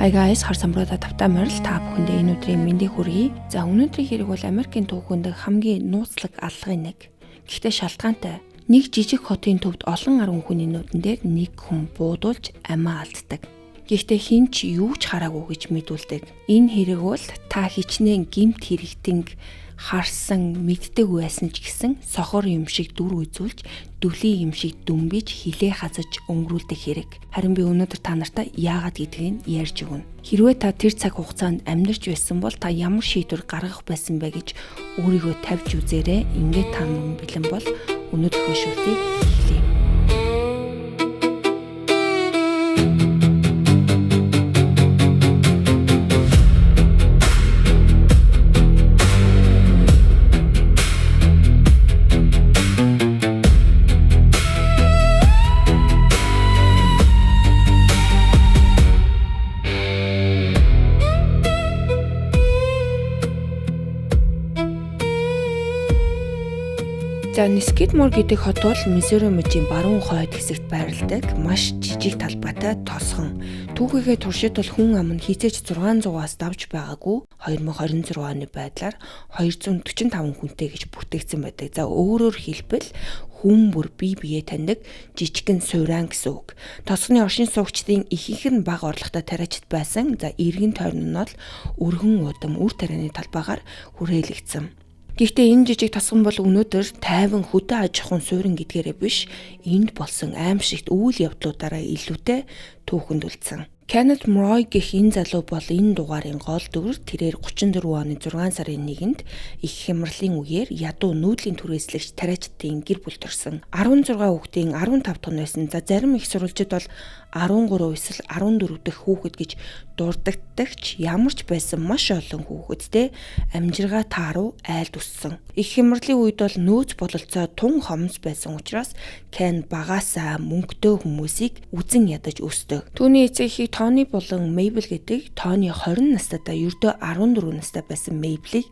Hi guys, хар самбаруудаа тавтай морил та бүхэндээ энэ өдрийн мэндийг хүргэе. За, өнөөдрийн хэрэг бол Америкийн түүхэнд хамгийн нууцлаг аллагын нэг. Гэхдээ шалтгаантай. Нэг жижиг хотын төвд олон арван хүний нүдэн дээр нэг хүн буудулж амиа алддаг. Гэхдээ хэн ч юу ч хараагүй гэж мэдүүлдэг. Энэ хэрэг бол та хичнээн гэмт хэрэгтэнг харсан, мэддэг байсан ч гэсэн сохор юм шиг дүр үзүүлж, дүлийн юм шиг дүмбиж хилээ хазаж өнгөрүүлдэг хэрэг. Харин би өнөөдөр та нартай яагаад гэдгийг ярьж өгнө. Хэрвээ та тэр цаг хугацаанд амьдарч байсан бол та ямар шийдвэр гаргах байсан бэ гэж өөрийгөө тавьж үзээрэй. Ингээд та мөн бэлэн бол өнөөдрийнхөө шүлтийг эхлэе. За, Скидмор гэдэг хот бол Миссури мужийн баруун хойд хэсэгт байрладаг маш жижиг талбайтай тосгон. Түүхийгээ туршид бол хүн ам нь хэзээ ч 600-аас давж байгаагүй, 2026 оны байдлаар 245 хүнтэй гэж бүтээгдсэн байдаг. За, өөрөөр хэлбэл хүн бүр бие биеэ таньдаг жижигхэн суурайн гэсэн үг. Тосгоны оршин суугчдын ихэнх нь бага орлоготой тариачид байсан. За, эргэн тойрон нь бол өргөн удам үр тарианы талбайгаар хүрээлэгдсэн. Гэхдээ энэ жижиг тосгон бол өнөөдөр тайван хөдөө аж ахуйн суурин гэдгээрээ биш, энд болсон аймшигт үйл явдлуудаараа илүүтэй түүхэнд үлдсэн. Kenneth Mroy гэх энэ залуу бол энэ дугаарын гол дүр. Тэрээр 34 оны 6 сарын 1-нд их хямралын үеэр ядуу нүүдлийн түрээслэгч тариачдын гэр бүл төрсөн. 16 хүүхдийн 15 дахь нь байсан. За, зарим их сурвалжид бол 13 эсвэл 14 дэх хүүхэд гэж дурддагч ямар ч байсан маш олон хүүхэдтэй амжиргаа тааруу айлд өссөн. Их хямралын үед бол нөөц бололцоо тун хомс байсан учраас Кен багаасаа мөнгөтэй хүмүүсийг үзен ядаж өсдөг. Түүний эцэг эхийг Тони болон Мейбл гэдэг. Тони 20 настайдаа ердөө 14 настай байсан Мейблийг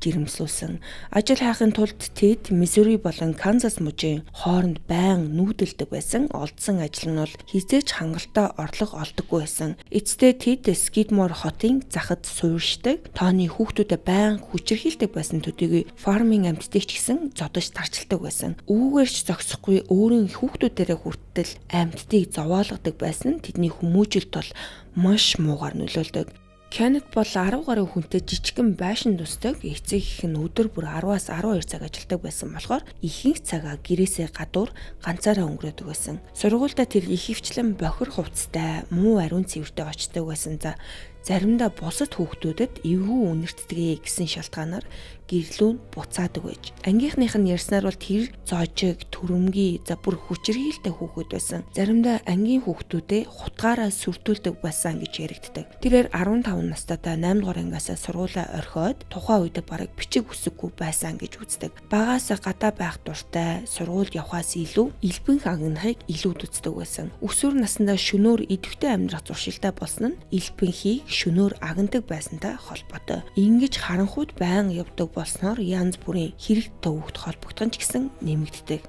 жирэмслүүлсэн. Ажил хайхын тулд тэд Миссури болон Канзас мужийн хооронд байн нүүдэлдэг байсан. Олдсон ажил нь бол хэзээ ч хангалттай орлого олдоггүй байсан. Эцэстээ тэд Скидмор хотын захад суурьшдаг. Тони хүүхдүүдэд байн хүчирхийлдэг байсан төдийгүй фармын амьтдыг ч гэсэн зодож тарчилдаг байсан. Үүгээр ч зогсохгүй, өөрийн хүүхдүүдээрээ хүртэл амьтдыг зовоолгодог байсан нь тэдний хүмүүжилт бол маш муугаар нөлөөлдөг. Кеннет бол 10 гаруй хүнтэй жижигхэн байшин төсдөг. Эцэг эх нь өдөр бүр 10-аас 12 цаг ажилладаг байсан болохоор ихэнх цагаа гэрээсээ гадуур ганцаараа өнгөрөөдөг байсан. Сургуульдаа тэр ихэвчлэн бохир хувцастай, муу ариун цэвэртэй очдог байсан. За, заримдаа бусад хүүхдүүдэд эвгүй үнэртдэг гэсэн шалтгаанаар гэрлүү буцаадаг байж. Ангийнхных нь ярьснаар бол тэр зоожиг, төрөмгий, за бүр хүчирхийлтэй хүүхэд байсан. Заримдаа ангийн хүүхдүүдээ хутгаараа сүрдүүлдэг байсан гэж яригддаг. Тэрээр 15 настайдаа 8 дугаар ангиасаа сургуулаа орхиод тухайн үед бараг бичиг үсэггүй байсан гэж үздэг. Багаасаа гадаа байх дуртай, сургуульд явхаас илүү элбэнх агнахыг илүү үздэг байсан. Өсвөр насндаа шөнөөр идэвхтэй амьдрах зуршилтай болсон нь элбэнхийг шөнөөр агнадаг байсантай холбоотой. Ингэж харанхуйд байн явдаг болсноор янз бүрийн хэрэг төвөгт холбогдох нь ч гэсэн нэмэгддэг.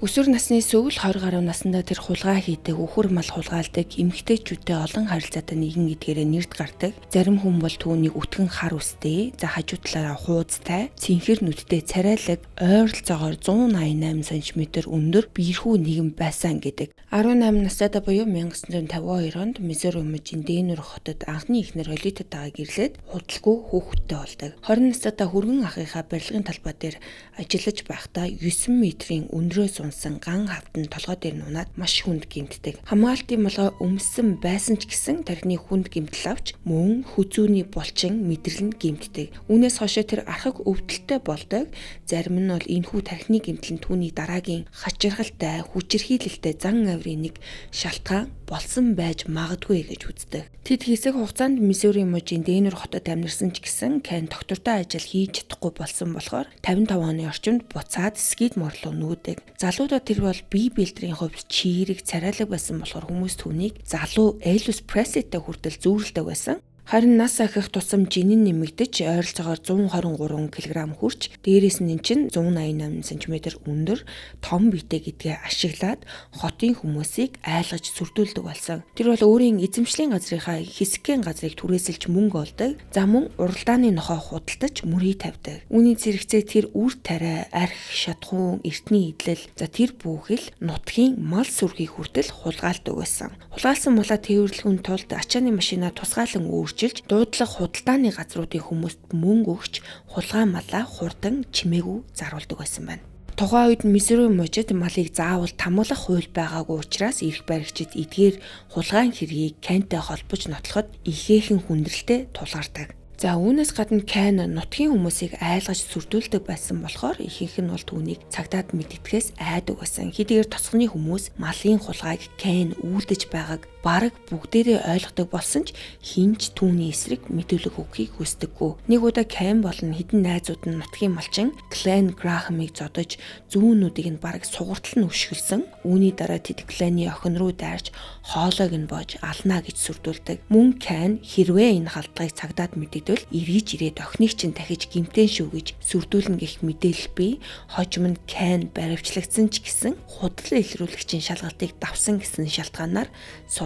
Өсвөр насны сүүл 20 гаруй наснда тэр хулгай хийдэг, үхэр мал хулгайлдаг, эмэгтэйчүүдтэй олон харилцаатай нэгэн гэдгээрээ нэрд гардаг. Зарим хүн бол түүнийг өтгөн хар үстэй, за хажуу талаараа хуудастай, цэнхэр нүдтэй, царайлаг, ойролцоогоор 188 см өндөр биерхүү нэгэн байсан гэдэг. 18 настайдаа буюу 1952 онд Миссури мужийн Денвер хотод анхны эхнэр Олитатайгаа гэрлээд худалгүй хүүхэдтэй болдог. 20 настайдаа хүргэн ахынхаа барилгын талбай дээр ажиллаж байхдаа 9 метрийн өндрөөс унсан ган хавтан толгой дээр нь унаад маш хүнд гэмтдэг. Хамгаалтын молгой өмссөн байсан ч гэсэн тархины хүнд гэмтэл авч мөн хүзүүний булчин мэдрэл нь гэмтдэг. Үүнээс хойш тэр архаг өвдөлттэй болдог. Зарим нь бол энэхүү тархины гэмтэл нь түүний дараагийн хачирхалтай, хүчирхийлэлтэй зан авирын нэг шалтгаан болсон байж магадгүй гэж үздэг. Тэд хэсэг хугацаанд Миссури мужийн Денвер хотод амьдарсан ч гэсэн Кен доктортой ажил хийж чадахгүй болсон болохоор 55 оны орчимд буцаад Скидмор руу нүүдэг. Залуудаа тэр бол бие бэлдрийн хувьд чийрэг, царайлаг байсан болохоор хүмүүс түүнийг залуу Элвис Преслитэй хүртэл зүүрэлдэг байсан. Харин нас ахих тусам жинэн нэмэгдэж ойролцоогоор 123 кг хүрч дээрээс нь эн чинь 188 см өндөр том биетэй гэдгээ ашиглаад хотын хүмүүсийг айлгаж сүрдүүлдэг болсон. Тэр бол өөрийн эзэмшлийн газрынхаа хэсэгхэн газрыг түрээсэлж мөнгө олдог. За мөн уралдааны нохой худалдаж мөрий тавьдаг. Үүний зэрэгцээ тэр үр тариа, арх, шатхуун, эртний идэл за тэр бүхэл нутгийн мал сүргийг хүртэл хулгайлдаг байсан. Хулгайлсан малаа тээвэрлэхийн тулд ачааны машинаа тусгаалan өөрчилж дуудлага худалдааны газруудын хүмүүст мөнгө өгч хулгай малаа хурдан чимээгүй заруулдаг байсан байна. Тухайн үед Миссури мужид малыг заавал тамгалах хууль байгаагүй учраас эрх баригчид эдгээр хулгайн хэргийг Кэнтэй холбож нотлоход ихээхэн хүндрэлтэй тулгардаг. За үүнээс гадна Кен нутгийн хүмүүсийг айлгаж сүрдүүлдэг байсан болохоор ихэнх нь бол түүнийг цагдаад мэддэхээс айдаг байсан. Хэдийгээр тосгоны хүмүүс малын хулгайг Кен үйлдэж байгааг бараг бүгдээрээ ойлгодог болсон ч хэн ч түүний эсрэг мэдүүлэг өгөхийг хүсдэггүй. Нэг удаа Кен болон хэдэн найзууд нь нутгийн малчин Глен Грахамыг зодож зүүнүүдийг нь бараг сугартал нь өшгөлсөн. Үүний дараа тэд Глений охин руу дайрч хоолойг нь боож алнаа гэж сүрдүүлдэг. Мөн Кен хэрвээ энэ халдлагыг цагдаад мэдэгдвэл эргэж ирээд охиныг чинь дахиж гэмтэн шүү гэж сүрдүүлнэ гэх мэдээлэл бий. Хожим нь Кен баривчлагдсан ч гэсэн худал илрүүлэгчийн шалгалтыг давсан гэсэн шалтгаанаар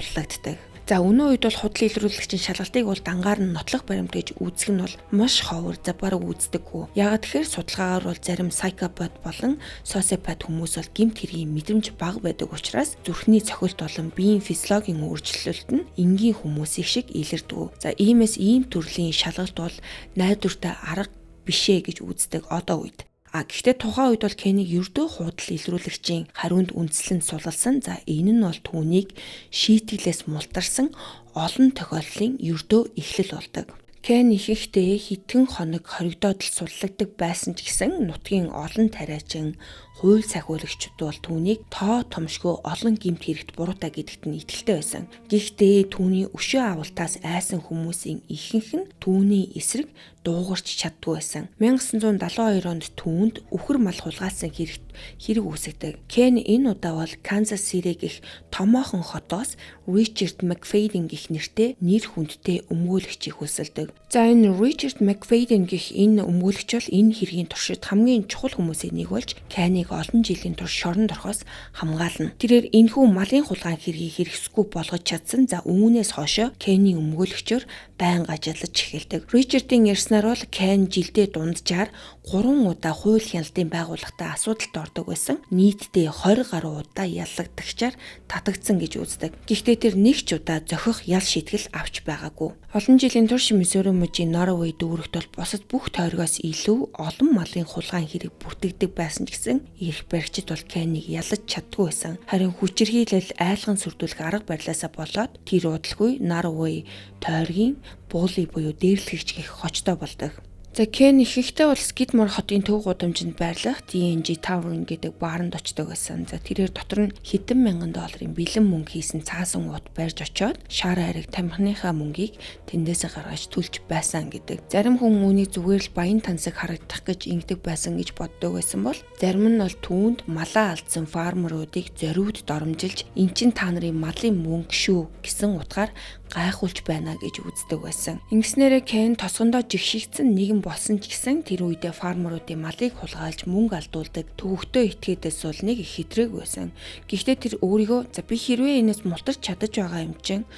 суллагддаг. За өнөө үед бол худал илрүүлэгчийн шалгалтыг бол дангаар нь нотлох баримт гэж үзэх нь бол маш ховор, за бараг үздэггүй. Яагаад тэгэхээр судалгаагаар бол зарим psychopath болон sociopath хүмүүс бол гэмт хэргийн мэдрэмж бага байдаг учраас зүрхний цохилт болон биеийн физиологийн өөрчлөлт нь энгийн хүмүүсийг шиг илэрдэг. За иймээс ийм төрлийн шалгалт бол найдвартай арга бишээ гэж үздэг одоо үед. А гэхдээ тухайн үед бол Кенийг ердөө худал илрүүлэгчийн хариунд үндэслэн сулалсан. За энэ нь бол түүнийг шийтгэлээс мултарсан олон тохиолдлын ердөө эхлэл болдог. Кен ихэнхдээ хэдхэн хоног хоригдоод л суллагддаг байсан ч гэсэн нутгийн олон тариачин, хууль сахиулагчид бол түүнийг тоо томшгоо олон гэмт хэрэгт буруутай гэдэгт нь итгэлтэй байсан. Гэхдээ түүний өшөө авалтаас айсан хүмүүсийн ихэнх нь түүний эсрэг дуугарч чаддгүй байсан. 1972 онд түүнд үхэр мал хулгайлсан хэрэгт хэрэг үүсгдэг. Кен энэ удаа бол Канзас Сити гэх томоохон хотоос Ричард Макфейден гэх нэртэй нэр хүндтэй өмгөөлөгчийг хөлсөлдөг. За энэ Ричард Макфейден гэх энэ өмгөөлөгч бол энэ хэргийн туршид хамгийн чухал хүмүүсийн нэг болж Кенийг олон жилийн турш шоронд орохоос хамгаална. Тэрээр энэхүү малын хулгайн хэргийг хэрэгсэхгүй болгож чадсан. За үүнээс хойшоо Кений өмгөөлөгчөөр байнга ажиллаж эхэлдэг. Ричардын ярьснаар бол Кен жилдээ дунджаар 3 удаа хууль хяналтын байгууллагатай асуудалд ордог байсан. Нийтдээ 20 гаруй удаа яллагдагчаар татагдсан гэж үздэг. Гэхдээ тэр нэг ч удаа зохих ял шийтгэл авч байгаагүй. Олон жилийн турш Миссури мужийн Норвей дүүрэгт бол бусад бүх тойргоос илүү олон малын хулгайн хэрэг бүртгэдэг байсан ч гэсэн эрх баригчид бол Кенийг ялаж чаддгүй байсан. Харин хүчирхийлэл, айлган сүрдүүлэх арга барилаасаа болоод тэр удалгүй Норвей тойргийн буули буюу дээрлэгч гэх хочтой болдог. За Кен ихэнхдээ бол Скидмор хотын төв гудамжинд байрлах D&G Tavern гэдэг бааранд очдог байсан. За тэрээр дотор нь хэдэн мянган долларын бэлэн мөнгө хийсэн цаасан уут барьж очоод шар ариг тамхиныхаа мөнгийг тэндээсээ гаргаж төлж байсан гэдэг. Зарим хүн үүнийг зүгээр л баян тансаг харагдах гэж ингэдэг байсан гэж боддог байсан бол зарим нь бол түүнд малаа алдсан фармеруудыг зориуд доромжилж эн чин та нарын малын мөнгө шүү гэсэн утгаар гайхуулж байна гэж үздэг байсан. Ингэснээрээ Кен тосгондоо жигшигдсэн нэгэн болсон ч гэсэн тэр үедээ фармеруудын малыг хулгайлж мөнгө алдуулдаг төвөгтөө этгээдээс бол нэг хэтрээг байсан. Гэхдээ тэр өөрийгөө за би хэрвээ энэс мултарч чадаж байгаа юм чинь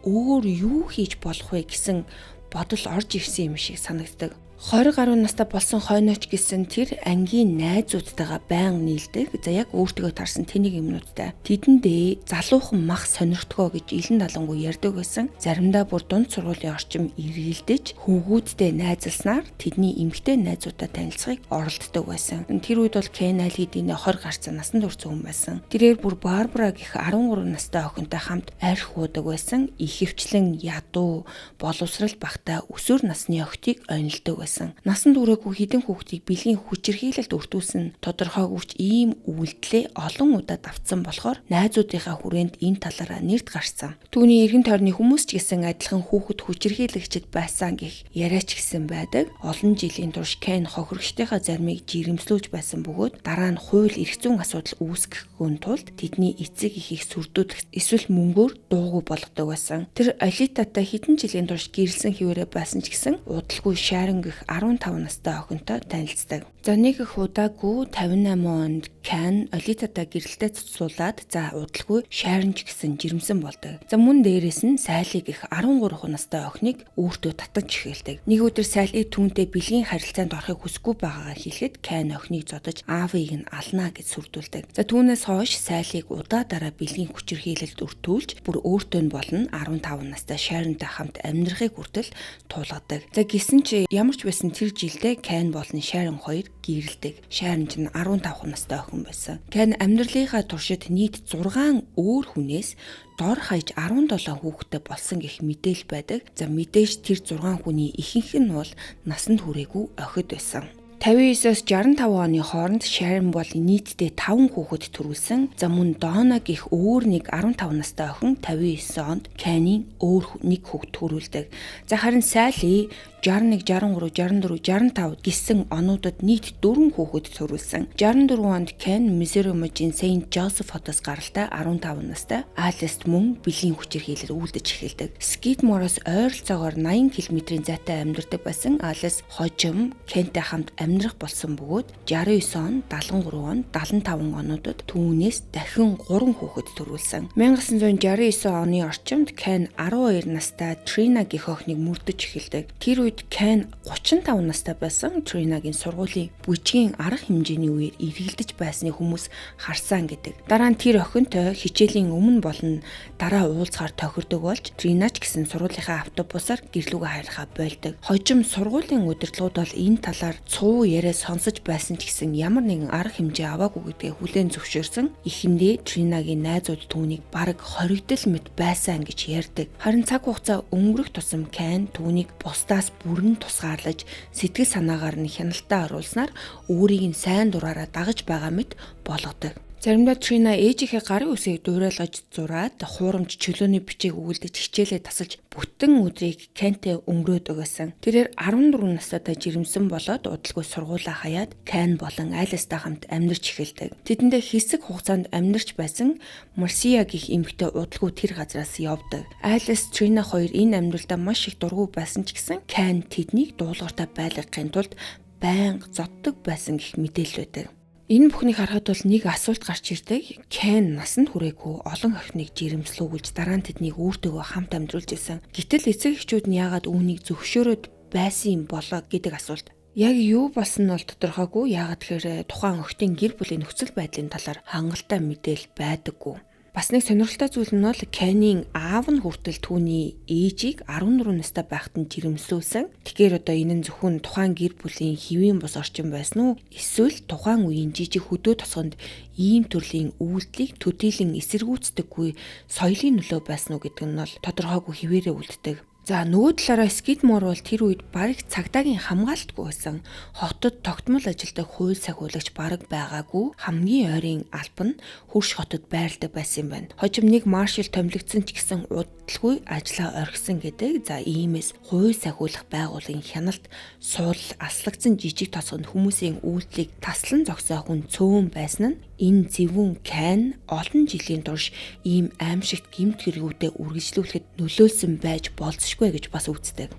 өөр юу хийж болох вэ гэсэн бодол орж ирсэн юм шиг санагддаг. 20 гаруй настай болсон хойнооч гэсэн тэр ангийн найзуудтайгаа байнга нийлдэг. За яг өөртөө таарсан тэнэг юмнуудтай. Тэдэндээ залуухан мах сонирхтгоо гэж илэн далангуй ярьдаг байсан. Заримдаа бүр дунд сургуулийн орчим эргэлдэж хүүгүүдтэй найзалснаар тэдний эмэгтэй найзуудтай танилцахыг оролддог байсан. Тэр үед бол Кен аль хэдийн 20 гарцсан насан турш хүн байсан. Тэрээр бүр Барбара гэх 13 настай охинтой хамт арх уудаг байсан. Ихэвчлэн ядуу, боловсрал багтаа өсвөр насны охидыг онилдог байсан. байсан. Насан туршаагүй хэдэн хүүхдийг бэлгийн хүчирхийлэлд өртүүлсэн тодорхойгүй ч ийм үйлдэлээ олон удаа давтсан болохоор найзуудынхаа хүрээнд энэ талаараа нэрд гарсан. Түүний эргэн тойрны хүмүүс ч гэсэн адилхан хүүхэд хүчирхийлэгчд байсан гэх яриач гэсэн байдаг. Олон жилийн турш Кен хохирогчдынхаа заримыг жирэмслүүлж байсан бөгөөд дараа нь хууль эрх зүйн асуудал үүсгэхгүй тулд тэдний эцэг эхийг сүрдүүлэх эсвэл мөнгөөр дуугүй болгодог байсан. Тэр Алитатай хэдэн жилийн турш гэрэлсэн хэвээрээ байсан ч гэсэн удалгүй Шарон гэх 15 настай охинтой танилцдаг. За нэг их удаагүй 58 онд Кен Алитатай гэрэлтэй цуцлуулад за удалгүй Шарон ч гэсэн жирэмсэн болдог. За мөн дээрээс нь Салли гэх 13 настай охиныг өөртөө татаж эхэлдэг. Нэг өдөр Салли түүнтэй бэлгийн харилцаанд орохыг хүсэхгүй байгаагаа хэлэхэд Кен охиныг зодож аавыг нь алнаа гэж сүрдүүлдэг. За түүнээс хойш Саллиг удаа дараа бэлгийн хүчирхийлэлд өртүүлж бүр өөртөө нь болно 15 настай Шаронтай хамт амьдрахыг хүртэл туулгадаг. За гисэн чи ямар ч байсан тэр жилдээ Кен болон Шарон хоёр гэрэлдэг. Шарон ч 15 настай охин байсан. Кен амьдралынхаа туршид нийт 6 өөр хүнээс дор хаяж 17 хүүхэдтэй болсон гэх мэдээлэл байдаг. За мэдээж тэр 6 хүний ихэнх нь бол насанд хүрээгүй охид байсан. 59-оос 65 оны хооронд Шарон бол нийтдээ 5 хүүхэд төрүүлсэн. За мөн Дона гэх өөр нэг 15 настай охин 59 онд Кенийн өөр нэг хүүхэд төрүүлдэг. За харин Салли 61, 63, 64, 65 гэсэн онуудад нийт 4 хүүхэд төрүүлсэн. 64 онд Кен Миссури мужийн Сейнт Жозеф хотоос гаралтай 15 настай Алист мөн бэлгийн хүчирхийлэл үйлдэж эхэлдэг. Скидмороос ойролцоогоор 80 км-ийн зайтай амьдардаг байсан Алис хожим Кентэй хамт амьдрах болсон бөгөөд 69 он, 73 он, 75 онуудад түүнээс дахин 3 хүүхэд төрүүлсэн. 1969 оны орчимд Кен 12 настай Трина гэх охиныг мөрдөж эхэлдэг. Тэр үед Кен 35 настай байсан Тринагийн сургуулийн бүжгийн арга хэмжээний үеэр эргэлдэж байсныг хүмүүс харсан гэдэг. Дараа нь тэр охинтой хичээлийн өмнө болон дараа уулзахаар тохирдог болж Трина ч гэсэн сургуулийнхаа автобусаар гэрлүүгээ харихаа болдог. Хожим сургуулийн удирдлагууд бол энэ талаар цуу яриа сонсож байсан ч гэсэн ямар нэгэн арга хэмжээ аваагүй гэдгээ хүлээн зөвшөөрсөн. Эхэндээ Тринагийн найзууд түүнийг бараг хоригдол мэт байсан гэж ярьдаг. Харин цаг хугацаа өнгөрөх тусам Кен түүнийг бусдаас бүрэн тусгаарлаж сэтгэл санаагаар нь хяналтаа оруулснаар өөрийг нь сайн дураараа дагаж байгаа мэт болгодог. Заримдаа Трина ээжийнхээ гарын үсгийг дуурайлгаж зураад хуурамч чөлөөний бичиг өгүүлдэж хичээлээ тасалж бүтэн өдрийг Кентэй өнгөрөөдөг байсан. Тэрээр 14 настайдаа жирэмсэн болоод удалгүй сургуулаа хаяад Кен болон Алистай хамт амьдарч эхэлдэг. Тэдэндээ хэсэг хугацаанд амьдарч байсан Марсия гэх эмэгтэй удалгүй тэр газраас явдаг. Алис, Трина хоёр энэ амьдралдаа маш их дургүй байсан ч гэсэн Кен тэднийг дуулууртай байлгахын тулд байнга зоддог байсан гэх мэдээлэл байдаг. Энэ бүхнийг харахад бол нэг асуулт гарч ирдэг. Кен насанд хүрээгүй олон охиныг жирэмслүүлж дараа нь тэднийг өөртөөгөө хамт амьдруулж исэн. Гэтэл эцэг эхчүүд нь яагаад үүнийг зөвшөөрөөд байсан юм болоо гэдэг асуулт. Яг юу болсон нь бол тодорхойгүй. Яагаад тэгэхээр тухайн охидын гэр бүлийн нөхцөл байдлын талаар хангалттай мэдээлэл байдаггүй. Бас нэг сонирхолтой зүйл нь бол Кенийн аав нь хүртэл түүний ээжийг 14 настай байхад нь жирэмслүүлсэн. Тэгэхээр одоо энэ нь зөвхөн тухайн гэр бүлийн хэвийн бус орчин байсан уу? Эсвэл тухайн үеийн жижиг хөдөө тосгонд ийм төрлийн үйлдэлийг төдийлөн эсэргүүцдэггүй соёлын нөлөө байсан уу гэдэг нь бол тодорхойгүй хэвээрээ үлддэг. За нөгөө талаараа Скидмор бол тэр үед бараг цагдаагийн хамгаалтгүй байсан. Хотод тогтмол ажилдаг хууль сахиулагч бараг байгаагүй. Хамгийн ойрын алба нь Хөрш хотод байрладаг байсан юм байна. Хожим нэг маршал томилогдсон ч гэсэн удалгүй ажлаа орхисон гэдэг. За иймээс хууль сахиулах байгууллагын хяналт суул аслагдсан жижиг тосгонд хүмүүсийн үйлдэлийг таслан зогсоох хүн цөөн байсан нь энэ зэвүүн Кен олон жилийн турш ийм аимшигт гэмт хэрэгүүдээ үргэлжлүүлэхэд нөлөөлсөн байж болзошгүй гэж бас үздэг.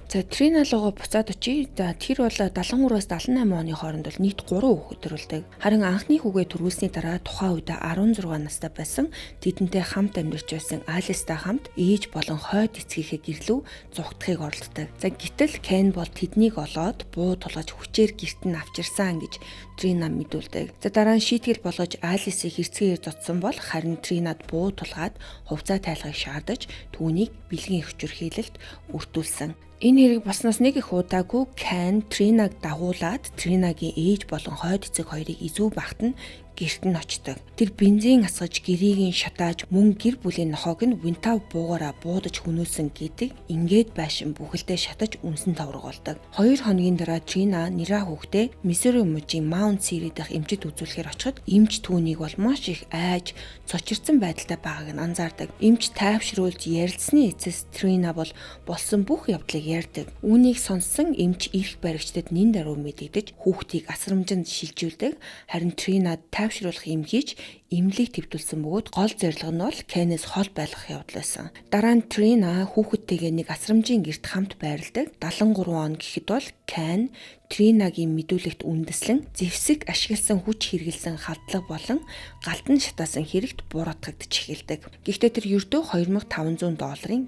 За Трина руугаа буцаад очие. За тэр бол 73-аас 78 оны хооронд бол нийт 3 хүүхэд төрүүлдэг. Харин анхны хүүгээ төрүүлсний дараа тухайн үед 16 настай байсан тэдэнтэй хамт амьдарч байсан Алистай хамт ээж болон хойд эцгийнхээ гэрлүү зугтахыг оролддог. За гэтэл Кен бол тэднийг олоод буу тулгаж хүчээр гэрт нь авчирсан гэж Трина мэдүүлдэг. За дараа нь шийтгэл болгож Алисыг хэрцгийгээр зодсон бол харин Тринад буу тулгаад хувцас тайлахыг шаардаж түүнийг бэлгийн хүчирхийлэлд өртүүлсэн. Энэ хэрэг болсноос нэг их удаагүй Кен Тринаг дагуулад Тринагийн ээж болон хойд эцэг хоёрыг эзүү багт нь гэрт нь очдог. Тэр бензин асгаж гэрийг нь шатааж мөн гэр бүлийн нохоог нь винтав буугаараа буудаж хүнөөсөн гэдэг ингээд байшин бүхэлдээ шатаж үнсэн товрог болдог. 2 хоногийн дараа Трина нэраа хүүхдээ Миссури мужийн Маунт Сири дахь эмчид үзүүлэхээр очиход эмч түүнийг бол маш их айж цочирсан байдалтай байгааг нь анзаардаг. Эмч тайвшруулж ярилцсны эцэс Трина бол болсон бүх явдлыг ярьдаг. Үүнийг сонссон эмч эрх баригчдад нэн даруй мэдэгдэж хүүхдийг асрамжинд шилжүүлдэг. Харин Трина тайвшруулах юм хийж эмнэлэг твдүүлсэн бөгөөд гол зорилго нь бол Кенээс хол байлгах явдал байсан. Дараа нь Трина хүүхэдтэйгээ нэг асрамжийн гэрт хамт байрладаг. 73 он гэхэд бол Кен Тринагийн мэдүүлэгт үндэслэн зэвсэг ашигласан хүч хэрэглэсэн халдлага болон галдан шатаасан хэрэгт буруутгагдаж эхэлдэг. Гэхдээ тэр ердөө $2500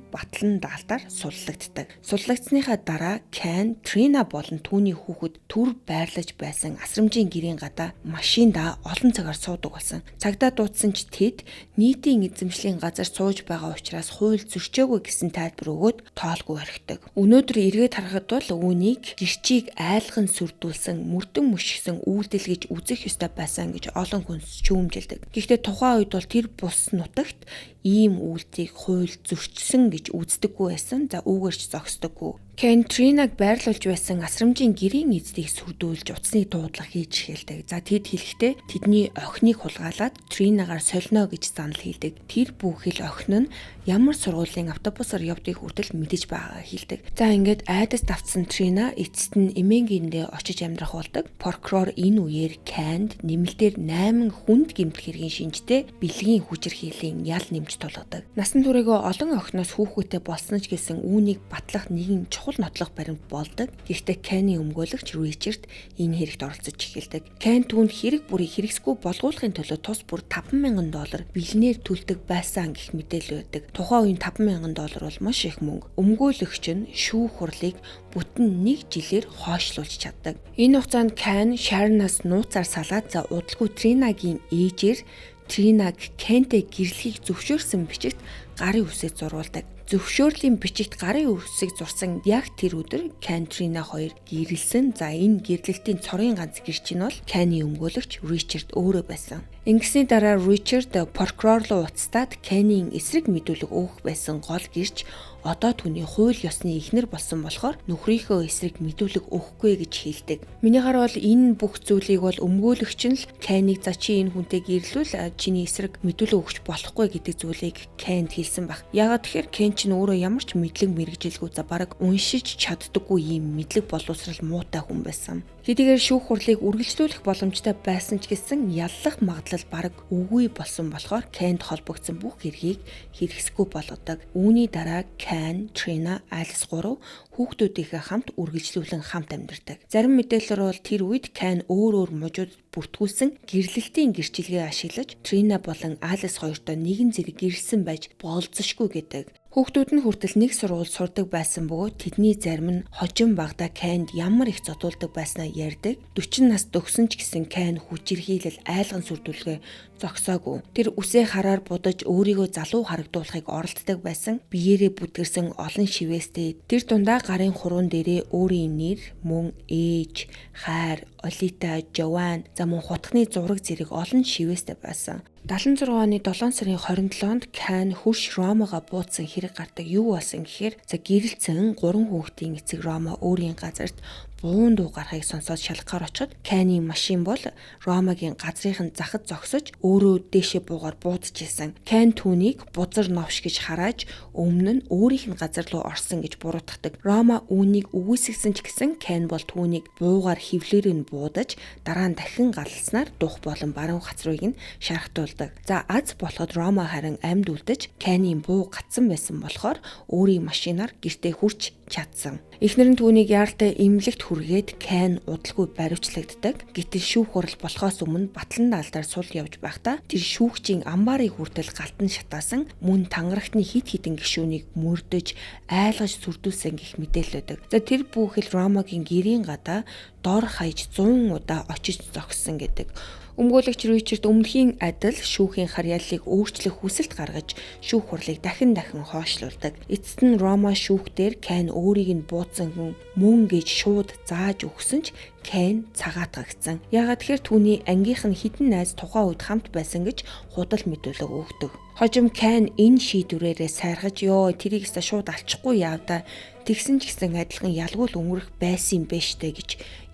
батлан даалтаар суллагддаг. Суллагдсныхаа дараа Кен, Трина болон түүний хүүхэд төр байрлаж байсан асрамжийн гэрийн гадаа машиндаа олон цагаар суудаг болсон. Цагдаа дуудсан ч тэд нийтийн эзэмшлийн газар сууж байгаа учраас хууль зөрчөөгүй гэсэн тайлбар өгөөд тоолгүй орхидог. Өнөөдөр эргээд харахад бол үүнийг гэрчийг айлган сүрдүүлсэн, мөрдөн мөшгсөн үйлдэл гэж үзэх ёстой байсан гэж олон хүн шүүмжилдэг. Гэхдээ тухайн үед бол тэр бус нутагт ийм үйлдэлийг хууль зөрчсөн гэж үздэггүй байсан. За үүгээрч зогсдоггүй. Кен Тринаг байрлуулж байсан асрамжийн гэрийн эздийг сүрдүүлж утасны дуудлага хийж эхэлдэг. За тэд хэлэхдээ тэдний охиныг хулгайлаад Тринагаар солино гэж занал хийдэг. Тэр бүхэл охин нь ямар сургуулийн автобусаар явдгийг хүртэл мэдэж байгаагаа хэлдэг. За ингээд айдас давтсан Трина эцэст нь эмээнгиндээ очиж амьдрах болдог. Прокурор энэ үеэр Кенд нэмэлтээр 8 хүнд гэмтэл хэргийн шинжтэй бэлгийн хүчирхийллийн ял нэмж тулгадаг. Насан туршид олон охиноос хүүхэдтэй болсон ч гэсэн үүнийг батлах нэгэн чухал нотлох баримт болдог. Гэхдээ Кений өмгөөлөгч Ричард энэ хэрэгт оролцож эхэлдэг. Кен түүнд хэрэг бүрийг хэрэгсгүй болгуулахын төлөө тус бүр $5,000 бэлнээр төлдөг байсан гэх мэдээлэл байдаг. Тухайн үеийн $5,000 бол маш их мөнгө. Өмгөөлөгч нь шүүх хурлыг бүтэн нэг жилээр хойшлуулж чаддаг. Энэ хугацаанд Кен Шаронаас нууцаар салаад за удалгүй Тринагийн ээжээр Тринаг Кентэй гэрлэхийг зөвшөөрсөн бичигт гарын үсэг зурулдаг. Зөвшөөрлийн бичигт гарын үсэг зурсан яг тэр өдөр Кен Трина хоёр гэрлэсэн. За энэ гэрлэлтийн цорын ганц гэрч нь бол Кений өмгөөлөгч Ричард өөрөө байсан. Ингэсний дараа Ричард прокурор руу уцтаад Кенийн эсрэг мэдүүлэг өгөх байсан гол гэрч одоо түүний хууль ёсны эхнэр болсон болохоор нөхрийнхөө эсрэг мэдүүлэг өгөхгүй гэж хэлдэг. Минийхаар бол энэ бүх зүйлийг бол өмгөөлөгч нь л Кенийг за чи энэ хүнтэй гэрлүүл чиний эсрэг мэдүүлэг өгч болохгүй гэдэг зүйлийг Кенд хэлсэн баг. Яагаад тэгэхээр Кен чинь өөрөө ямар ч мэдлэг мэргэжилгүй за бараг уншиж чаддаггүй ийм мэдлэг боловсрал муутай хүн байсан. Хэдийгээр шүүх хурлыг үргэлжлүүлэх боломжтой байсан ч гэсэн яллах магадлал бараг үгүй болсон болохоор Кенд холбогдсон бүх хэргийг хэрэгсэхгүй болгодог. Үүний дараа Кен, Трина, Алис 3 хүүхдүүдийнхээ хамт үргэлжлүүлэн хамт амьдардаг. Зарим мэдээлэлээр бол тэр үед Кен өөр өөр мужууд бүртгүүлсэн гэрлэлтийн гэрчилгээ ашиглаж Трина болон Алис хоёртой нэгэн зэрэг гэрэлсэн байж болзошгүй гэдэг. Хүүхдүүд нь хүртэл нэг сургууль сурдаг байсан бөгөөд тэдний зарим нь хожим багада Кенд ямар их зодуулдаг байснаа ярьдаг. 40 нас дөхсөн ч гэсэн Кен хүчирхийлэл айлган сүрдүүлгээ зогсоогүй. Тэр үсээ хараар будаж өөрийгөө залуу харагдуулахыг оролддог байсан. Биеэрээ бүдгэрсэн олон шивээстэй. Тэр дундаа гарын хуруун дээрээ өөрийн нэр, мөн ээж, хайр, Олита, Жован, за мөн хутганы зураг зэрэг олон шивээстэй байсан. 76 оны 7 сарын 27-нд Кен хөрш Ромагаа буудсан хэрэг гардаг. Юу болсон гэхээр за гэрэлцэн 3 хүүхдийн эцэг Рома өөрийн газарт буун дуу гарахыг сонсоод шалгахаар очиход Кений машин бол Ромагийн газрынх нь захад зогсож өөрөө дээшээ буугаар буудчихсан. Кен түүнийг бузар новш гэж харааж өмнө нь өөрийнх нь газар руу орсон гэж буруутгадаг. Рома үүнийг үгүйсгэсэн ч гэсэн Кен бол түүнийг буугаар хевлээр нь буудаж дараа нь дахин галснаар дух болон баруун хацрыг нь шархтуулдаг. За аз болоход Рома харин амьд үлдэж Кений буу гацсан байсан болохоор өөрийн машинаар гэртээ хүрч чадсан. Эхнэр нь түүнийг яаралтай эмнэлэгт хүргээд Кен удалгүй баривчлагддаг. Гэтэл шүүх хурал болохоос өмнө батлан даалдаар сул явж байхдаа тэр шүүгчийн амбарыг хүртэл галтан шатаасан мөн тангарагтны хид хідэн гишүүнийг мөрдөж айлгаж сүрдүүлсэн гэх мэдээлэл өгдөг. За тэр бүхэл Ромагийн гэрийн гадаа дор хаяж 100 удаа очиж зогссон гэдэг. Өмгөөлөгч Ричард өмнөхийн адил шүүхийн харьяаллыг өөрчлөх хүсэлт гаргаж шүүх хурлыг дахин дахин хойшлуулдаг. Эцэст нь Рома шүүхтэр Кен өөрийг нь бууцсан хүн мөн гэж шууд зааж өгсөн ч Кен цагаатгагдсан. Яагаад тэгэхээр түүний ангийнх нь хэдэн найз тухайн үед хамт байсан гэж худал мэдүүлэг өгдөг. Хожим Кен энэ шийдвэрээрээ сайргаж ёо тэрийг өстө шууд алчихгүй яав да. Тэгсэн ч гэсэн адилхан ялгуул өнгөрөх байсан юм бэ штэ гэж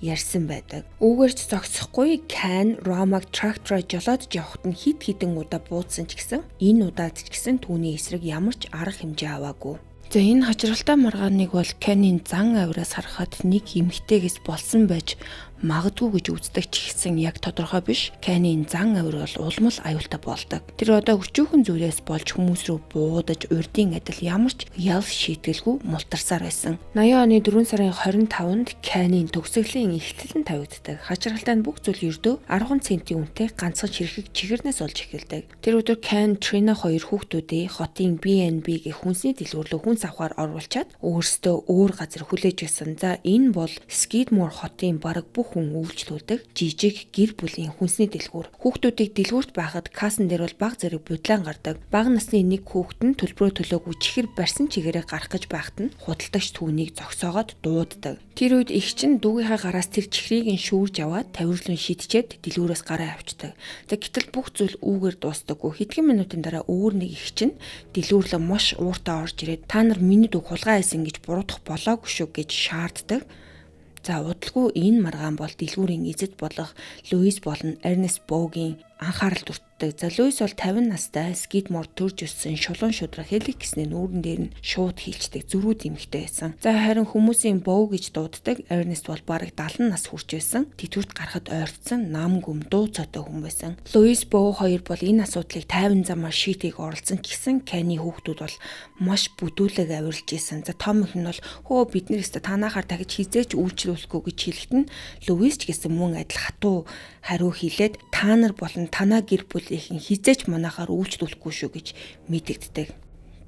ярьсан байдаг. Үүгээрч зогсохгүй Кен Ромаг трактороо жолоодж явахад нь хид хідэн удаа буудсан ч гэсэн энэ удаад ч гэсэн түүний эсрэг ямар ч арга хэмжээ аваагүй. За энэ хачирхалтай маргааныг бол Кенийн зан авираас харахад нэг эмэгтэйгээс болсон байж магадгүй гэж үздэг ч гэсэн яг тодорхой биш. Кенийн зан авир бол улам л аюултай болдог. Тэр одоо өчүүхэн зүйлээс болж хүмүүс рүү буудаж урдын адил ямар ч ял шийтгэлгүй мултарсаар байсан. 80 оны 4 сарын 25-нд Кенийн төгсгөлийн ихтлэн тавигддаг. Хачирхалтай нь бүх зүйл ердөө 10 центийн үнэтэй ганцхан ширхэг чихэрнээс олж эхэлдэг. Тэр өдөр Кен, Трина хоёр хүүхдүүдээ хотын B&B гэх хүнсний дэлгүүр рүү хүнс авахар оруулчаад өөрсдөө өөр газар хүлээж байсан. За энэ бол Skidmore хотын бараг бүх хүн үйлчлүүлдэг жижиг гэр бүлийн хүнсний дэлгүүр. Хүүхдүүдийг дэлгүүрт байхад кассан дээр бол баг зэрэг будлаан гардаг. Бага насны нэг хүүхэд нь төлбөрөө төлөөгүй чихэр барьсан чигээрээ гарах гэж байхад нь худалдагч түүнийг зогсоогоод дууддаг. Тэр үед эгч нь дүүгийнхээ гараас тэр чихрийг нь шүүрж аваад тавирлан шидчээд дэлгүүрээс гараа авчдаг. За гэтэл бүх зүйл үүгээр дуустдаггүй. Хэдхэн минутын дараа өөр нэг эгч нь дэлгүүрлөө маш ууртаа орж ирээд та нар миний дүүг хулгай хийсэн гэж буруутгах болоогүй шүү гэж шаарддаг. За удалгүй энэ маргаан бол дэлгүүрийн эзэд болох Луис болон Эрнест Боугийн анхаарал хүртдэг. За Луис бол 50 настай Скидмор төрж өссөн шулуун шудраг хэлэг гэсний нүүрэн дээр нь шууд хилчдэг зөрүүд эмэгтэй байсан. За харин хүмүүсийн Боу гэж дууддаг Эрнест бол бараг 70 нас хүрч байсан. Тэтгэврт гарахад ойртсон нам гүм дуу цоотой хүн байсан. Луис Боу хоёр бол энэ асуудлыг тайван замаар шийдэхийг оролцсон ч гэсэн Кенний хүүхдүүд бол маш бүдүүлэг авирлж исэн. За том их нь бол хөө бид нар өстө танаахаар дахиж хизээч үйлчлүүлэхгүй гэж хэлэхэд нь Луис ч гэсэн мөн адил хатуу хариу хэлээд та нар болон танаа гэр бүлийнхэн хизээч манайхаар үйлчлүүлэхгүй шүү гэж мэдэгддэг.